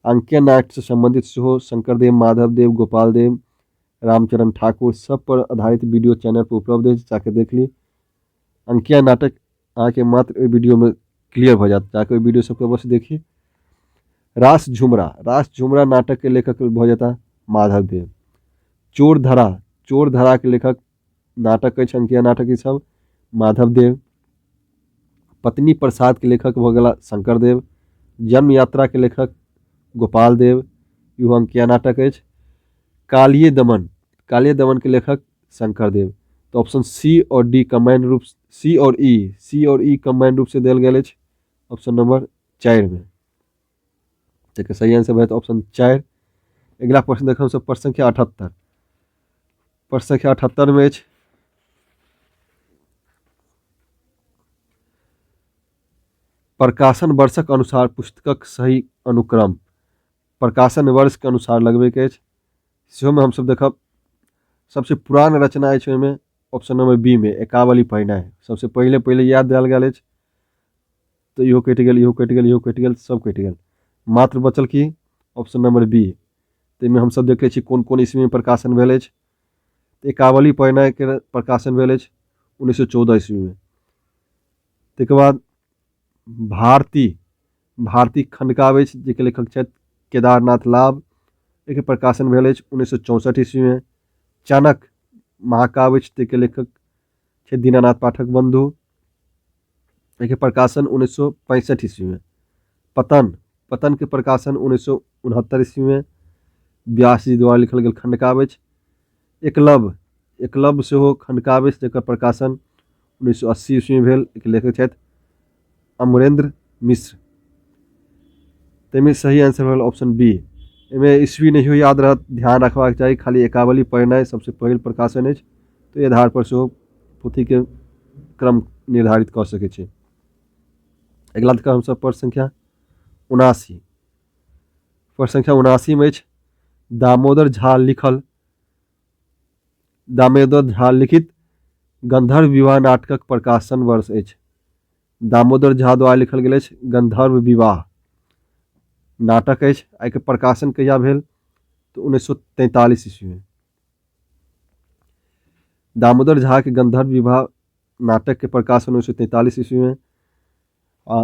अंकिया नाटक से संबंधित सेहो शंकरदेव, माधवदेव, गोपाल देव, रामचरण ठाकुर सब पर आधारित वीडियो चैनल पर उपलब्ध अछि, जाके देख ली। अंकिया नाटक अहाँके मात्र ओहि वीडियो में क्लियर भऽ जायत, जाके ओहि वीडियो सबके अवश्य देखी। रास झुमरा, रास झुमरा नाटक के लेखक भऽ जेता माधव देव। चोर धरा, चोर धरा के लेखक नाटक अछि, अंकिया नाटक ई सब माधव देव। पत्नी प्रसाद के लेखक भऽ गेला शंकर देव। जन्म यात्रा के लेखक गोपाल देव, इहो अंकिया नाटक अछि। कालिय दमन, कालिय दमन के लेखक शंकर देव। तऽ ऑप्शन सी और डी कम्बाइंड रूप, सी और ई, सी और ई कम्बाइंड रूप से देल गेल अछि ऑप्शन नंबर 4 में। तऽ सही आंसर भऽ जायत ऑप्शन 4। अगिला प्रश्न देखब हमसभ प्रश्न संख्या 78। प्रश्न संख्या 78 में अछि प्रकाशन वर्षक अनुसार पुस्तकक सही अनुक्रम। प्रकाशन वर्ष के अनुसार लगबैके अछि, सेहोमे हमसभ देखब सबसे पुरान रचना अछि ओहिमे ऑप्शन नंबर बी में एकावली परिणय सबसे पहिले पहिले याद देल गेल अछि। तऽ इहो कटि गेल, इहो कटि गेल, इहो कटि गेल, सब कटि गेल, मात्र बचल की ऑप्शन नंबर बी। ताहिमे हमसभ देखै छी कोन कोन ईस्वीमे प्रकाशन भेल अछि। एकावली परिणयके प्रकाशन भेल अछि 1914 ईस्वीमे। ताहिके बाद भारती, भारती खंडकाव्य अछि जाहिके लेखक छथि केदारनाथ लाभ, एहिके प्रकाशन भेल अछि 1964 ईस्वीमे। चाणक्य महाकाव्य अछि ताहिके लेखक छथि दीनानाथ पाठक बंधु, एहिके प्रकाशन 1965 ईस्वीमे। पतन, पतनके प्रकाशन 1969 ईस्वीमे व्यास जी द्वारा लिखल गेल खंडकाव्य अछि। एकलव्य, एकलव्य सेहो खंडकाव्य अछि जकर प्रकाशन 1980 ईस्वीमे भेल, एहिके लेखक छथि अमरेंद्र मिश्र। ताहिमे सही आंसर भेल ऑप्शन बी। एहिमे ईस्वी नहियो याद रहत, ध्यान रखबाक चाही, खाली एकावली परिणय सबसे पहिल प्रकाशन अछि, तऽ एहि आधार पर सेहो पोथीके क्रम निर्धारित कऽ सकै छी। अगिला देखब हमसभ प्रश्न संख्या 79। प्रश्न संख्या 79 मे अछि दामोदर झा लिखल, दामोदर झा लिखित गंधर्व विवाह नाटकक प्रकाशन वर्ष अछि। दामोदर झा द्वारा लिखल गेल अछि गंधर्व विवाह नाटक अछि, एहिके प्रकाशन कहिया भेल तऽ 1943 ईस्वी में। दामोदर झा के गंधर्व विवाह नाटक के प्रकाशन 1943 ईस्वी में। आ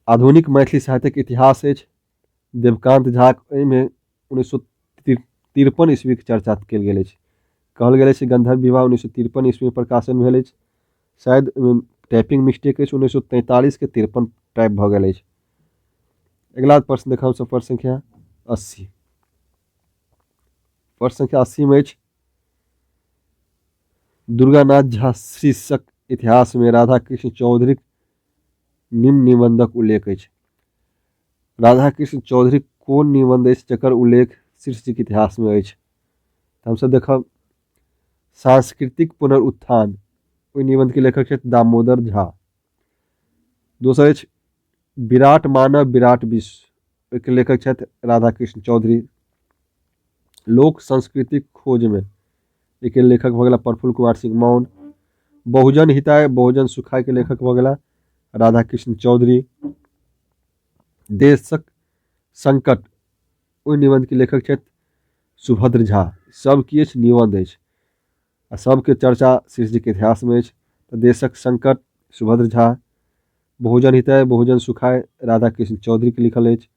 आधुनिक मैथिली साहित्यक इतिहास अछि देवकांत झा, एहिमे 1953 ईस्वी के चर्चा कयल गेल अछि। कहल गेल अछि गंधर्व विवाह 1953 ईस्वी में प्रकाशन भेल अछि, शायद टाइपिंग मिस्टेक अछि, 1943 के 53 टाइप भऽ गेल अछि। अगिला प्रश्न देखब सब प्रश्न संख्या 80। प्रश्न संख्या 80 में अछि दुर्गानाथ झा शीर्षक इतिहास में राधाकृष्ण चौधरीक निम्न निबंधक उल्लेख अछि। राधाकृष्ण चौधरीक कोन निबंध अछि जकर उल्लेख शीर्षक इतिहास में अछि? तऽ हमसभ देखब सांस्कृतिक पुनरुत्थान, ओहि निबंध के लेखक छथि दामोदर झा। दोसर अछि विराट मानव विराट विश्व, ओहिके लेखक छथि राधाकृष्ण चौधरी। लोक सांस्कृतिक खोज में एहिके लेखक भऽ गेला प्रफुल्ल कुमार सिंह मौन। बहुजन हिताय बहुजन सुखाय के लेखक भऽ गेला राधाकृष्ण चौधरी। देशक संकट, ओहि निबंध के लेखक छथि सुभद्र झा। सब की अछि निबंध अछि आ सबके चर्चा शीर्षक इतिहास में अछि। तऽ देशक संकट सुभद्र झा, बहुजन हिताय बहुजन सुखाय राधाकृष्ण चौधरी के लिखल अछि।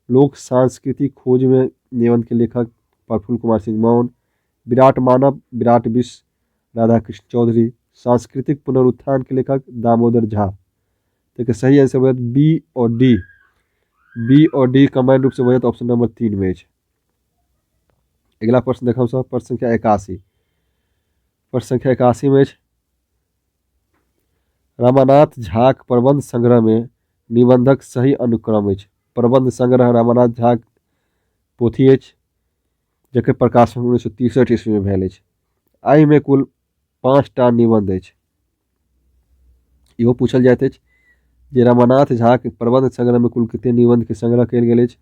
लोक सांस्कृतिक खोज में निबंध के लेखक प्रफुल्ल कुमार सिंह मौन। विराट मानव विराट विश्व राधाकृष्ण चौधरी। सांस्कृतिक पुनरुत्थान के लेखक दामोदर झा। तो सही आंसर हो बी और डी, बी और डी कंबाइंड रूप से हो जात ऑप्शन नंबर 3 में अछि। अगिला प्रश्न देखब सब प्रश्न संख्या 81। प्रश्न संख्या 81 में अछि रमानाथ झाक प्रबंध संग्रह में निबंधक सही अनुक्रम अछि। प्रबंध संग्रह रमानाथ झाक पोथी अछि जकर प्रकाशन 1963 ईस्वी में भेल अछि। एहिमे कुल 5टा निबंध अछि। इहो पूछल जाइत अछि जे रमानाथ झाक प्रबंध संग्रह में कुल कते निबंध के संग्रह कयल गेल अछि,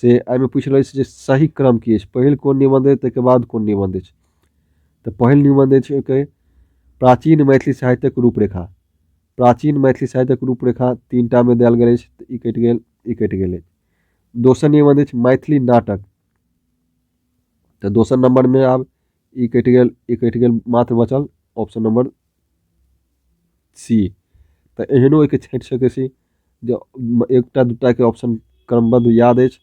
से एहिमे पूछल अछि जे सही क्रम की अछि, पहिल कोन निबंध अछि ताहिके बाद कोन निबंध अछि। तऽ पहिल निबंध अछि ओहिके प्राचीन मैथिली साहित्यक रूपरेखा। प्राचीन मैथिली साहित्यक रूपरेखा 3टा में देल गेल अछि, तऽ ई कटि गेल, ई कटि गेल अछि। दोसर निबंध अछि मैथिली नाटक, तऽ दोसर नंबर में आब ई कटि गेल, ई कटि गेल, मात्र बचल ऑप्शन नंबर सी। तऽ एहनो एहिके छाँटि सकै छी जे एकटा दूटा के ऑप्शन क्रमबद्ध याद अछि,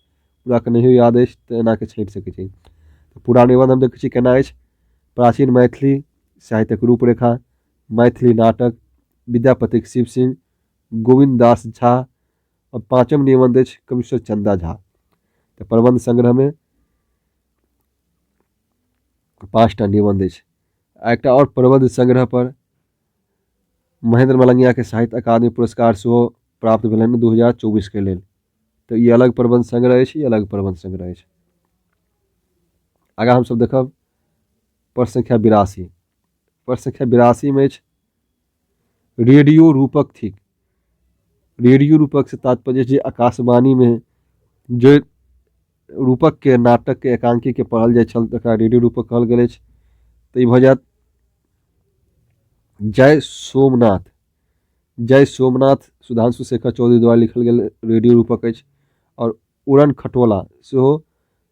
पूराके नहियो याद अछि तऽ एनाके छाँटि सकै छी। तऽ पूरा निबन्ध हम देखै छी केना अछि। प्राचीन मैथिली साहित्यक रूपरेखा, मैथिली नाटक, विद्यापतिक शिव सिंह, गोविन्द दास झा आओर पाँचम निबन्ध अछि कवीश्वर चन्दा झा। तऽ प्रबन्ध संग्रहमे 5टा निबन्ध अछि। आ एकटा आओर प्रबन्ध संग्रह पर महेंद्र मलंगियाके साहित्य अकादमी पुरस्कार सेहो प्राप्त भेलनि 2024के लेल। तऽ ई अलग प्रबन्ध संग्रह अछि, ई अलग प्रबन्ध संग्रह अछि। आगाँ हमसभ देखब प्रश्न संख्या 82। प्रश्न संख्या 82मे अछि रेडियो रूपक थिक। रेडियो रूपक से तात्पर्य जे आकाशवाणीमे जे रूपकके नाटकके एकांकीके पढ़ल जाइ छल तकरा रेडियो रूपक कहल गेल अछि। तऽ ई भऽ जायत जय सोमनाथ। जय सोमनाथ सुधांशु शेखर चौधरी द्वारा लिखल गेल रेडियो रूपक अछि। आओर उड़न खटोला सेहो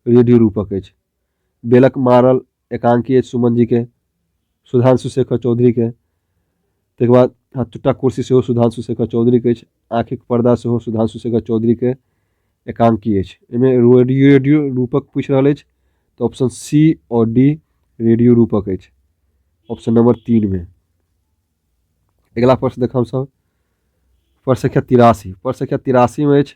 रेडियो रूपक अछि। बेलक मारल एकांकी अछि सुमन जीके, सुधांशु शेखर चौधरीके। ताहिके बाद हथटुट्टा कुर्सी सेहो सुधांशु शेखर चौधरीके अछि। आँखिक पर्दा सेहो सुधांशु शेखर चौधरीके एकांकी अछि। एहिमे रेडियो रूपक पूछि रहल अछि तऽ ऑप्शन सी आओर डी रेडियो रूपक अछि, ऑप्शन नंबर 3 में। अगिला प्रश्न देखब हमसभ प्रश्न संख्या 83। प्रश्न संख्या 83 में अछि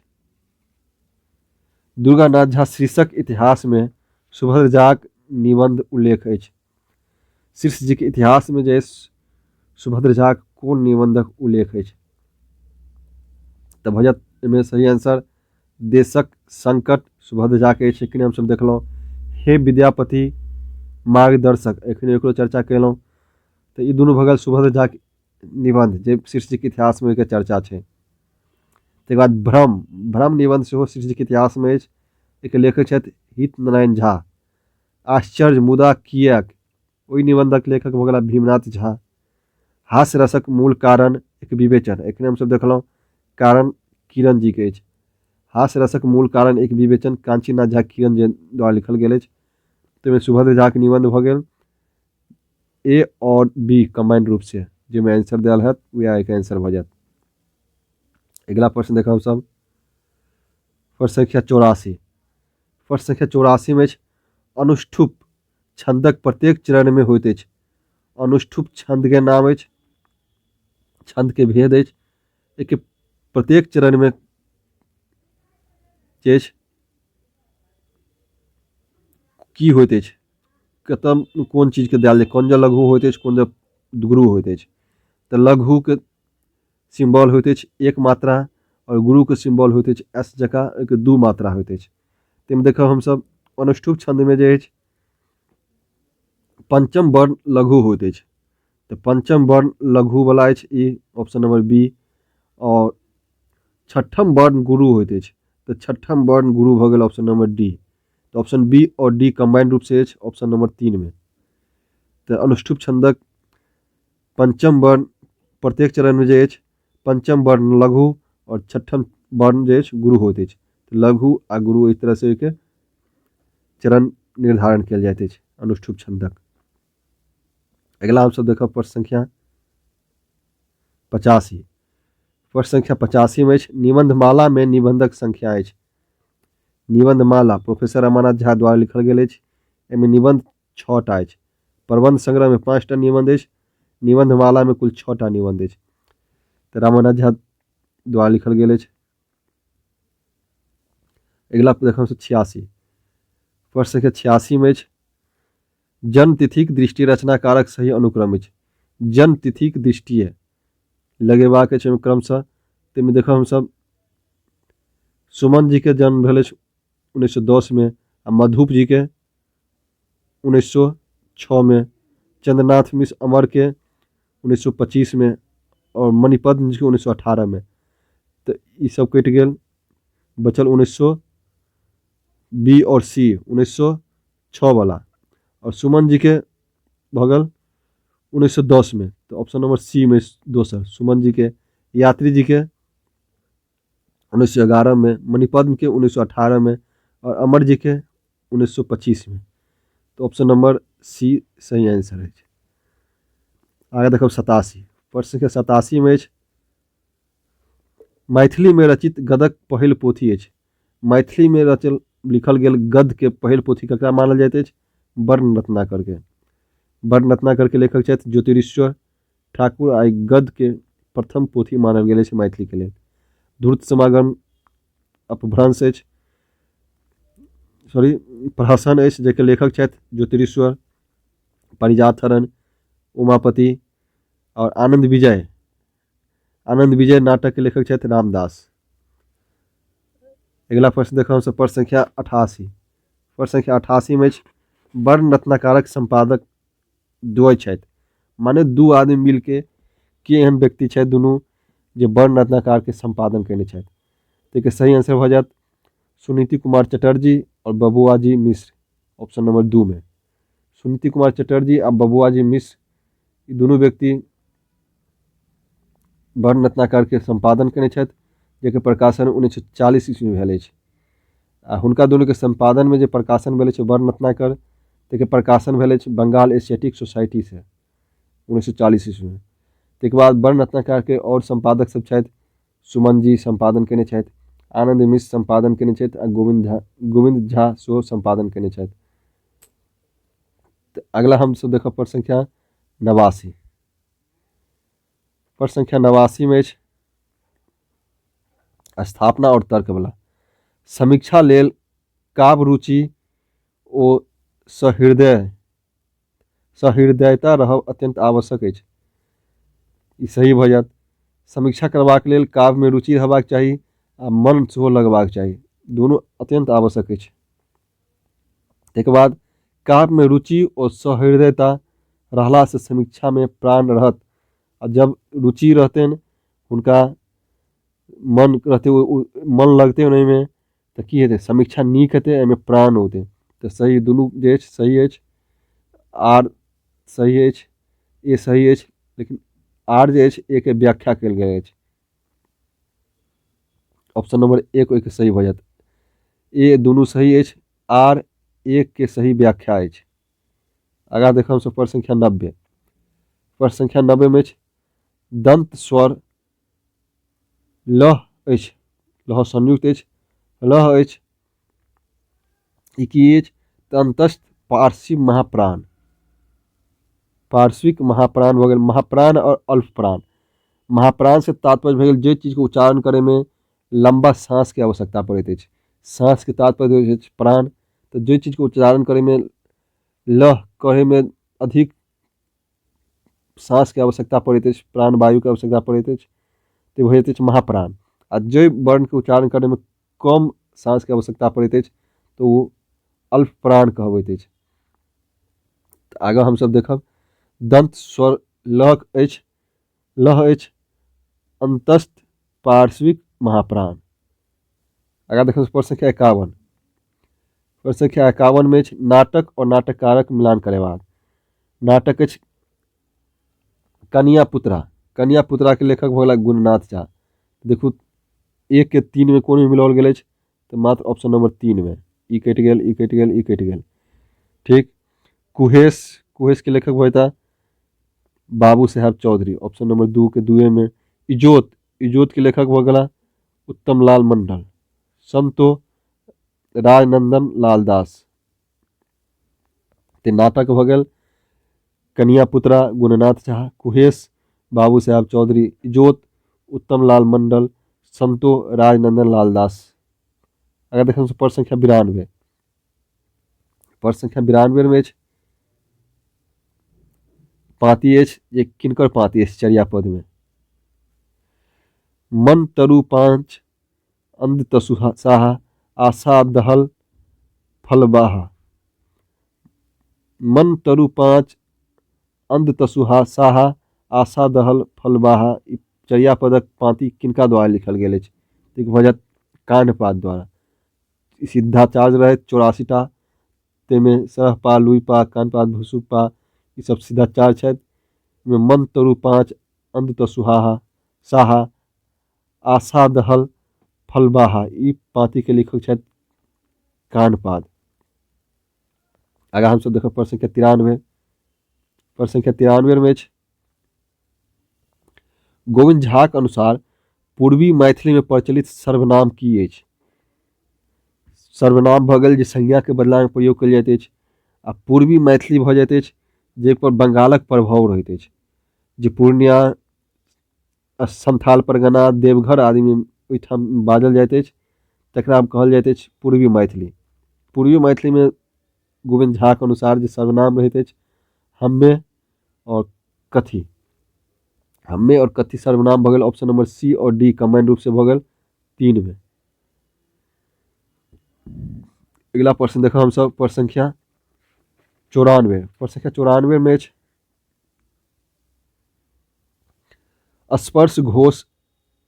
दुर्गानाथ झा शीर्षक इतिहासमे सुभद्र झाक निबंध उल्लेख अछि। शीर्ष जीके इतिहासमे जे सुभद्र झाक कोन निबंधक उल्लेख अछि? तऽ भऽ जायत एहिमे सही आंसर देशक संकट सुभद्र झाके अछि। एखने हमसभ देखलहुँ हे विद्यापति मार्गदर्शक, एखने एकरो चर्चा केलहुँ। तऽ ई दुनू भऽ गेल सुभद्र झाके निबंध जे शीर्ष जीके इतिहासमे ओहिके चर्चा छै। ताहिके बाद भ्रम, भ्रम निबंध सेहो शीर्ष जीके इतिहासमे अछि। एहिके लेखक छथि हित नारायण झा। आश्चर्य मुदा किएक, ओहि निबंधक लेखक भऽ गेला भीमनाथ झा। हास्य रसक मूल कारण एक विवेचन, एखने हमसभ देखलहुँ कारण किरण जीके अछि। हास्य रसक मूल कारण एक विवेचन काञ्चीनाथ झा किरण जी द्वारा लिखल गेल अछि। ताहिमे सुभद्र झाके निबंध भऽ गेल ए और बी कम्बाइंड रूप से, जाहिमे आंसर देल हैत वएह एहिके आंसर भऽ जायत। अगिला प्रश्न देखब हमसभ प्रश्न संख्या 84। प्रश्न संख्या 84 मे अछि अनुष्ठुप छंदक प्रत्येक चरण में होइत अछि। अनुष्ठुप छंद के नाम अछि, छंद के भेद अछि, एहिके प्रत्येक चरण में जे अछि की होइत अछि, कतऽ कोन चीजके देल जाय, कोन जे लघु होइत अछि, कोन जे गुरु होइत अछि। तऽ लघुके सिम्बॉल होइत अछि एक मात्रा आओर गुरुके सिम्बॉल होइत अछि एस जकाँ, ओहिके 2 मात्रा होइत अछि। ताहिमे देखब हमसभ अनुष्ठुप छन्दमे जे अछि पंचम वर्ण लघु होइत अछि। तऽ पंचम वर्ण लघुवला अछि ई ऑप्शन नंबर बी। आओर छठम वर्ण गुरु होइत अछि, तऽ छठम वर्ण गुरु भऽ गेल ऑप्शन नंबर डी। तऽ ऑप्शन बी आओर डी कम्बाइंड रूपसँ अछि ऑप्शन नंबर 3 में। तऽ अनुष्ठुप छन्दक पंचम वर्ण प्रत्येक चरणमे जे अछि पंचम वर्ण लघु आओर छठम वर्ण जे अछि गुरु होइत अछि। लघु आ गुरु एहि तरहसँ ओहिके चरण निर्धारण कयल जाइत अछि अनुष्ठुप छन्दक। अगिला हमसभ देखब प्रश्न संख्या 85। प्रश्न संख्या 85 मे अछि निबंधमालामे निबंधक संख्या अछि। निबंधमाला प्रोफेसर रमानाथ झा द्वारा लिखल गेल अछि। एहिमे निबंध 6टा अछि। प्रबंध संग्रहमे 5टा निबंध अछि, निबंधमालामे कुल 6टा निबंध अछि। तऽ रमानाथ झा द्वारा लिखल गेल अछि। अगिला देखब 86। प्रश्न संख्या 86 मे अछि जन्मतिथिक दृष्टि रचनाकारक सही अनुक्रम अछि। जन्मतिथिक दृष्टिए लगेबाक अछि ओहिमे क्रमशः। ताहिमे देखब हमसभ सुमन जीके जन्म भेल अछि 1910 मे आ मधुप जीके 1906 मे, चंद्रनाथ मिश्र अमर के 1925 मे और मणिपद्म जी के 1918 मे। तऽ ई सब कटि गेल, बचल 1900 बी और सी 1906 वाला और सुमन जी के भऽ गेल 1910 मे। तऽ ऑप्शन नंबर सी में दोसर सुमन जी के, यात्री जी के 1911 में, मणिपद्म के 1918 में और अमर जी के 1925 में। तऽ ऑप्शन नंबर सी सही आंसर अछि। आगे देखब 87। प्रश्न संख्या 87 मे अछि मैथिलीमे रचित गदक पहिल पोथी अछि। मैथिलीमे रचल लिखल गेल गद्यके पहिल पोथी ककरा मानल जाइत अछि? वर्ण रत्नाकरके। वर्ण रत्नाकरके लेखक छथि ज्योतिरीश्वर ठाकुर आ ई गद्यके प्रथम पोथी मानल गेल अछि मैथिलीके लेल। धूर्त समागम अपभ्रंश अछि, सॉरी प्रहसन अछि, जाहिके लेखक छथि ज्योतिरीश्वर, पारिजात हरण, उमापति आओर आनंद विजय। आनंद विजय नाटक के लेखक छथि रामदास। अगिला प्रश्न देखब हमसभ प्रश्न संख्या 88। प्रश्न संख्या 88 में अछि वर्ण रत्नाकारक संपादक द्वय छथि, माने दू आदमी मिलके के एहन व्यक्ति छथि दुनू जे वर्ण रत्नाकार के संपादन कयने छथि। ताहिके सही आंसर भऽ जायत सुनीति कुमार चटर्जी और बबुआजी मिश्र, ऑप्शन नंबर 2 में। सुनीति कुमार चटर्जी आ बबुआजी मिश्र ई दुनू व्यक्ति वर्ण रत्नाकर के सम्पादन केने छथि, जाहिके प्रकाशन 1940 ईस्वी में भेल अछि। आ हुनका दुनूके सम्पादनमे जे प्रकाशन भेल अछि वर्ण रत्नाकर, ताहिके प्रकाशन भेल अछि बंगाल एशियाटिक सोसाइटीसँ 1940 ईस्वी में। ताहिके बाद वर्ण रत्नाकरके आओर सम्पादक सब छथि, सुमन जी सम्पादन केने छथि, आनंद मिश्र सम्पादन केने छथि आ गोविन्द झा सेहो सम्पादन केने छथि। तऽ अगला हमसब देखब प्रश्न संख्या 89। प्रश्न संख्या 89 में अछि स्थापना और तर्क वाला। समीक्षा लेल काव्य रुचि ओ सहृदयता रहब अत्यंत आवश्यक अछि। ई सही भऽ जायत। समीक्षा करबाक लेल काव्यमे रुचि रहबाक चाही आ मन सेहो लगबाक चाही, दुनू अत्यंत आवश्यक अछि। ताहिके बाद काव्यमे रुचि ओ सहृदयता रहलासँ समीक्षामे प्राण रहत। आ जब रुचि रहतनि, हुनका मन रहतै, मन लगतै ओहिमे, तऽ की हेतै? समीक्षा नीक हेतै, एहिमे प्राण औतै। तऽ सही दुनू जे अछि सही अछि, आर सही अछि, ए सही अछि, लेकिन आर जे अछि ए के व्याख्या कयल गेल अछि। ऑप्शन नंबर 1 ओहिके सही भऽ जायत। ए दुनू सही अछि, आर 1 के सही व्याख्या अछि। आगाँ देखब हमसभ प्रश्न संख्या 90। प्रश्न संख्या 90 में अछि दंत स्वर लह अछि, लह संयुक्त अछि, लह अछि, ई की अछि? तऽ अंतस्थ पार्श्विक महाप्राण, पार्श्विक महाप्राण भऽ गेल। महाप्राण और अल्प प्राण। महाप्राण से तात्पर्य भऽ गेल जे चीजके उच्चारण करैमे लम्बा साँसके आवश्यकता पड़ैत अछि, साँसके तात्पर्य होइत अछि प्राण। तऽ जे चीजके उच्चारण करैमे लह कहैमे अधिक साँसके आवश्यकता पड़ैत अछि, प्राणवायुके आवश्यकता पड़ैत अछि, तऽ भऽ जाइत अछि महाप्राण। आ जाहि वर्णके उच्चारण करैमे कम साँसके आवश्यकता पड़ैत अछि तऽ ओ अल्प प्राण कहबैत अछि। तऽ आगाँ हमसभ देखब दंत स्वर लहक अछि, लह अछि अंतस्थ पार्श्विक महाप्राण। आगाँ देखब प्रश्न संख्या 51। प्रश्न संख्या 51 में अछि नाटक और नाटककारक मिलान करेबाक। नाटक अछि कनिया पुतरा, कनिया पुतरा के लेखक भऽ गेला गुणनाथ झा। देखू 1 के 3 में कोन में मिलाओल गेल अछि, तऽ मात्र ऑप्शन नंबर 3 में, ई कटि गेल, ई कटि गेल, ई कटि गेल। ठीक, कुहेस, कुहेस के लेखक भऽ जेता बाबू साहेब चौधरी, ऑप्शन नंबर 2 के 2 में। इजोत, इजोत के लेखक भऽ गेला उत्तम लाल मंडल। संतो राजनंदन लाल दास। ते नाटक भऽ गेल कनिया पुतरा गुणनाथ झा, कुहेस बाबू साहेब चौधरी, इजोत उत्तम लाल मंडल, संतो राजनंदन लाल दास। अगर देखब तऽ प्रश्न संख्या 92। प्रश्न संख्या 92 में अछि पाँति अछि जे किनकर पाँति अछि चर्यापद में। मन तरु पाँच अंध तसु साहा आशा दहल फलबाहा। मन तरु पाँच अंध तसुहा साहा आशा दहल फलबाहा, ई चर्यापदक पाँति किनका द्वारा लिखल गेल अछि? ठीक भऽ जायत कान्हपाद द्वारा। ई सिद्धाचार्य रहथि 84 टा, ताहिमे सरहपा, लुइपा, कान्हपाद, भुसुपा ई सब सिद्धाचार्य छथि। ओहिमे मन तरु पाँच अंध तसुहाहा साहा आशा दहल फलबाहा, ई पाँतिके लेखक छथि कान्हपाद। आगाँ हमसभ देखब प्रश्न संख्या 93। प्रश्न संख्या 93 में अछि गोविन्द झाक अनुसार पूर्वी मैथिली में प्रचलित सर्वनाम की अछि? सर्वनाम भऽ गेल जे संज्ञाके बदलामे प्रयोग कयल जाइत अछि आ पूर्वी मैथिली भऽ जाइत अछि जाहिपर बंगालक प्रभाव रहैत अछि जे पूर्णिया संथाल परगना देवघर आदिमे ओहिठाम बाजल जाइत अछि तकरा कहल जाइत अछि पूर्वी मैथिली। पूर्वी मैथिलीमे गोविन्द झाके अनुसार जे सर्वनाम रहैत अछि हम्मे आओर कथी हम्मे आओर कथी सर्वनाम भऽ गेल ऑप्शन नंबर सी आओर डी कम्बाइंड रूपसँ भऽ गेल तीनमे। अगिला प्रश्न देखब हमसभ प्रश्न संख्या 94। प्रश्न संख्या 94 मे अछि स्पर्श घोष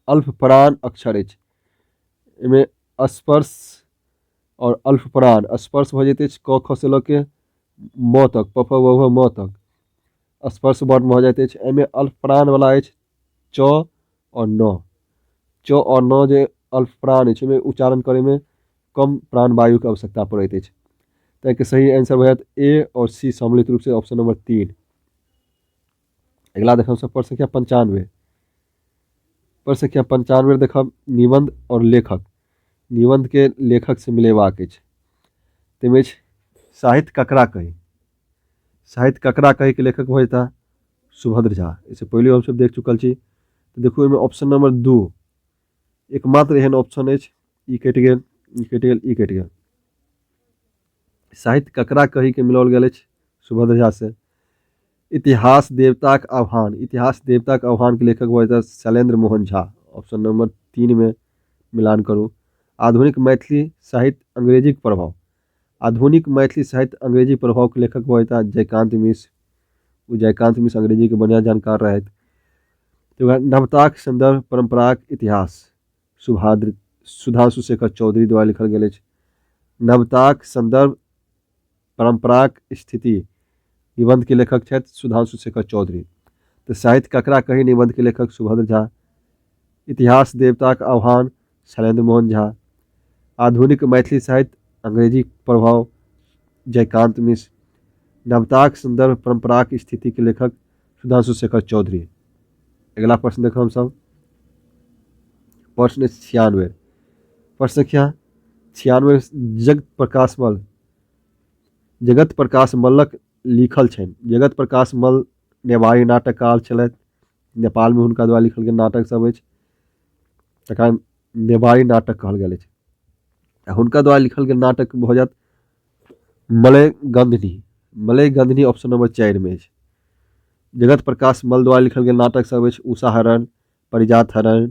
अल्पप्राण अक्षर अछि। एहिमे स्पर्श आओर अल्पप्राण स्पर्श भऽ जाइत अछि क ख से लऽ के म तक प फ व भ म तक स्पर्श वर्ण भऽ जाइत अछि। एहिमे अल्पप्राण वाला अछि च आओर न। च आओर न जे अल्पप्राण अछि ओहिमे उच्चारण करैमे कम प्राणवायुके आवश्यकता पड़ैत अछि। ताहिके सही आंसर भऽ जायत ए आओर सी सम्मिलित रूपसँ ऑप्शन नंबर 3। अगिला देखब सब प्रश्न संख्या 95। प्रश्न संख्या 95 देखब निबंध और लेखक। निबंध के लेखक से मिलेबाक अछि। ताहिमे अछि साहित्य ककरा कही। साहित्य ककरा कही के लेखक भऽ जेता सुभद्र झा। एहिसँ पहिले हमसभ देख चुकल छी। तऽ देखू एहिमे ऑप्शन नंबर 2 एकमात्र एहन ऑप्शन अछि। ई कटि गेल, ई कटि गेल, ई कटि गेल। साहित्य ककरा कही के मिलाओल गेल अछि सुभद्र झा से। इतिहास देवताक आह्वान। इतिहास देवताक आह्वान के लेखक भऽ जेता शैलेंद्र मोहन झा। ऑप्शन नंबर 3 में मिलान करू। आधुनिक मैथिली साहित्य अंग्रेजीक प्रभाव। आधुनिक मैथिली साहित्य अंग्रेजी प्रभाव के लेखक भऽ जेता जयकांत मिश्र। ओ जयकांत मिश्र अंग्रेजी के बढ़िया जानकार रहथि। नवताक संदर्भ परंपराक इतिहास सुधांशु शेखर चौधरी द्वारा लिखल गेल अछि। नवताक संदर्भ परंपराक स्थिति निबंध के लेखक छथि सुधांशु शेखर चौधरी। तऽ साहित्य ककरा कही निबंध के लेखक सुभद्र झा। इतिहास देवताक आह्वान शैलेंद्र मोहन झा। आधुनिक मैथिली साहित्य अंग्रेजी प्रभाव जयकांत मिश्र। नवताक संदर्भ परंपराक स्थिति के लेखक सुधांशु शेखर चौधरी। अगिला प्रश्न देखब हमसभ प्रश्न 96। प्रश्न संख्या 96 जगत प्रकाश मल्ल। जगत प्रकाश मल्लक लिखल छनि। जगत प्रकाश मल्ल नेवारी नाटककार छलथि। नेपालमे हुनका द्वारा लिखल गेल नाटक सब अछि तकरा नेवारी नाटक कहल गेल अछि। आ हुनका द्वारा लिखल गेल नाटक भऽ जायत मलय गंधनी। मलय गंधनी ऑप्शन नंबर 4 मे अछि। जगत प्रकाश मल्ल द्वारा लिखल गेल नाटक सब अछि उषा हरण, परिजात हरण,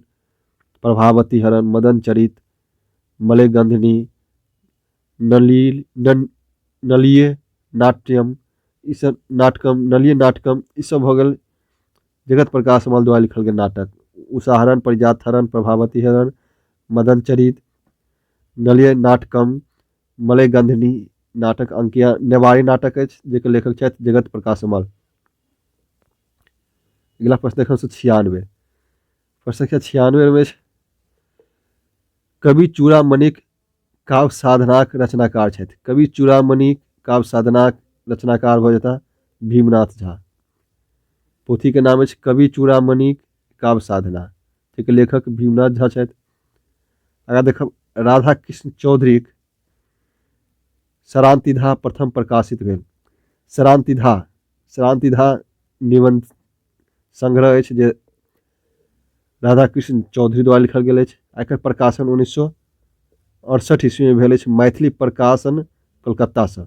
प्रभावती हरण, मदन चरित, मलय गंधनी, नलीय नाट्यम, ई सब नाटकम, नलीय नाटकम, ई सब भऽ गेल जगत प्रकाश मल्ल द्वारा लिखल गेल नाटक। उषा हरण, परिजात हरण, प्रभावती हरण, मदन चरित, नलीय नाटकम, मलय गंधनी नाटक अंकिया नेवारी नाटक अछि जेकर लेखक छथि जगत प्रकाश मल्ल। अगिला प्रश्न देखब 96। प्रश्न संख्या 96 मे अछि कवि चूड़ामणिक काव्य साधनाक रचनाकार छथि। कवि चूड़ामणि काव्य साधनाक रचनाकार भऽ जेता भीमनाथ झा। पोथी के नाम अछि कवि चूड़ामणि काव्य साधना, जाहिके लेखक भीमनाथ झा छथि। आगाँ देखब राधा कृष्ण चौधरीक सरांतिधा प्रथम प्रकाशित भेल। सरांतिधा, सरांतिधा निबंध संग्रह अछि जे राधा कृष्ण चौधरी द्वारा लिखल गेल अछि। एकर प्रकाशन 1968 ईस्वी में भेल अछि। मैथिली प्रकाशन कलकत्ता से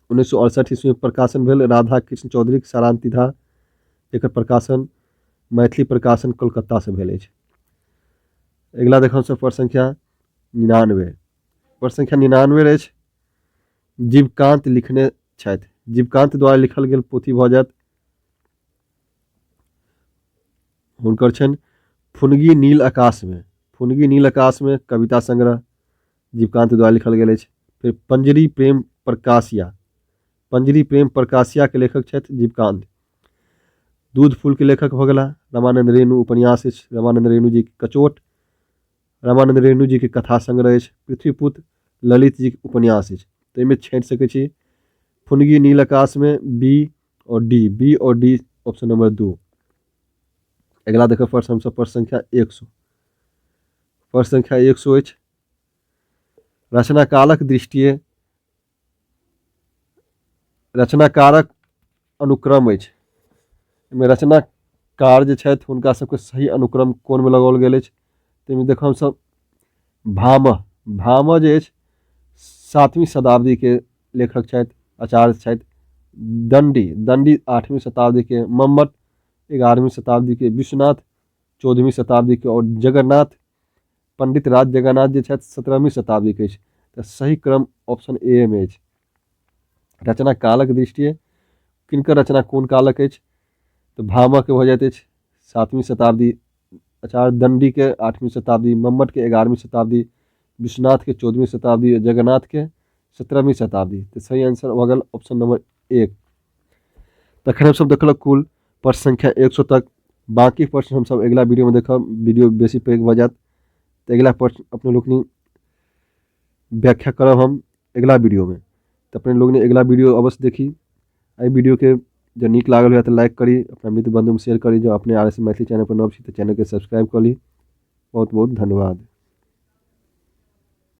1968 ईस्वी में प्रकाशन भेल राधा कृष्ण चौधरीक सरांतिधा, एकर प्रकाशन मैथिली प्रकाशन कलकत्ता से भेल अछि। अगिला देखब सब प्रश्न संख्या 99। प्रश्न संख्या 99 अछि जीवकांत लिखने छथि। जीवकांत द्वारा लिखल गेल पोथी भऽ जायत हुनकर छनि फुनगी नील आकाश में। फुनगी नील आकाश में कविता संग्रह जीवकांत द्वारा लिखल गेल अछि। फिर पंजरी प्रेम प्रकाशिया, पंजरी प्रेम प्रकाशिया के लेखक छथि जीवकांत। दूध फूल के लेखक भऽ गेला रमानंद रेणु, उपन्यास अछि रमानंद रेणु जी के कचोट, रमानंद रेणु जी के कथा संग्रह अछि पृथ्वीपुत्र, ललित जी के उपन्यास अछि। तऽ एहिमे छाँटि सकै छी फुनगी नील आकाश में बी और डी, बी और डी ऑप्शन नंबर 2। अगिला देखब प्रश्न हमसभ प्रश्न संख्या 100। प्रश्न संख्या 100 अछि रचनाकालक दृष्टिए रचनाकारक अनुक्रम अछि। एहिमे रचनाकार जे छथि हुनका सबके सही अनुक्रम कोनमे लगाओल गेल अछि? ताहिमे देखब हमसब भामह। भामह जे अछि 7वीं शताब्दीके लेखक छथि, आचार्य छथि। दण्डी, दण्डी 8वीं शताब्दीके, मम्मट 11वीं शताब्दीके, विश्वनाथ 14वीं शताब्दीके आओर जगन्नाथ, पंडित राज जगन्नाथ जे छथि 17वीं शताब्दीके अछि। तऽ सही क्रम ऑप्शन ए मे अछि। रचना कालक दृष्टिए किनकर रचना कोन कालक अछि? तऽ भामहके भऽ जाइत अछि 7वीं शताब्दी, आचार्य दण्डीके 8वीं शताब्दी, मम्मटके 11वीं शताब्दी, विश्वनाथके 14वीं शताब्दी, जगन्नाथके 17वीं शताब्दी। तऽ सही आंसर भऽ गेल ऑप्शन नंबर 1। तखन हमसब देखलक कुल प्रश्न संख्या 100 तक। बाकी प्रश्न हमसब अगिला वीडियोमे देखब, वीडियो बेसी पैघ भऽ जायत। तऽ अगिला प्रश्न अपने लोकनि व्याख्या करब हम अगिला वीडियोमे। तऽ अपने लोकनि अगिला वीडियो अवश्य देखी। एहि वीडियोके जँ नीक लागल हुए तऽ लाइक करी, अपना मित्र बन्धुमे शेयर करी। जँ अपने आर एस मैथिली चैनल पर नव छी तऽ चैनलके सब्सक्राइब कऽ ली। बहुत बहुत धन्यवाद।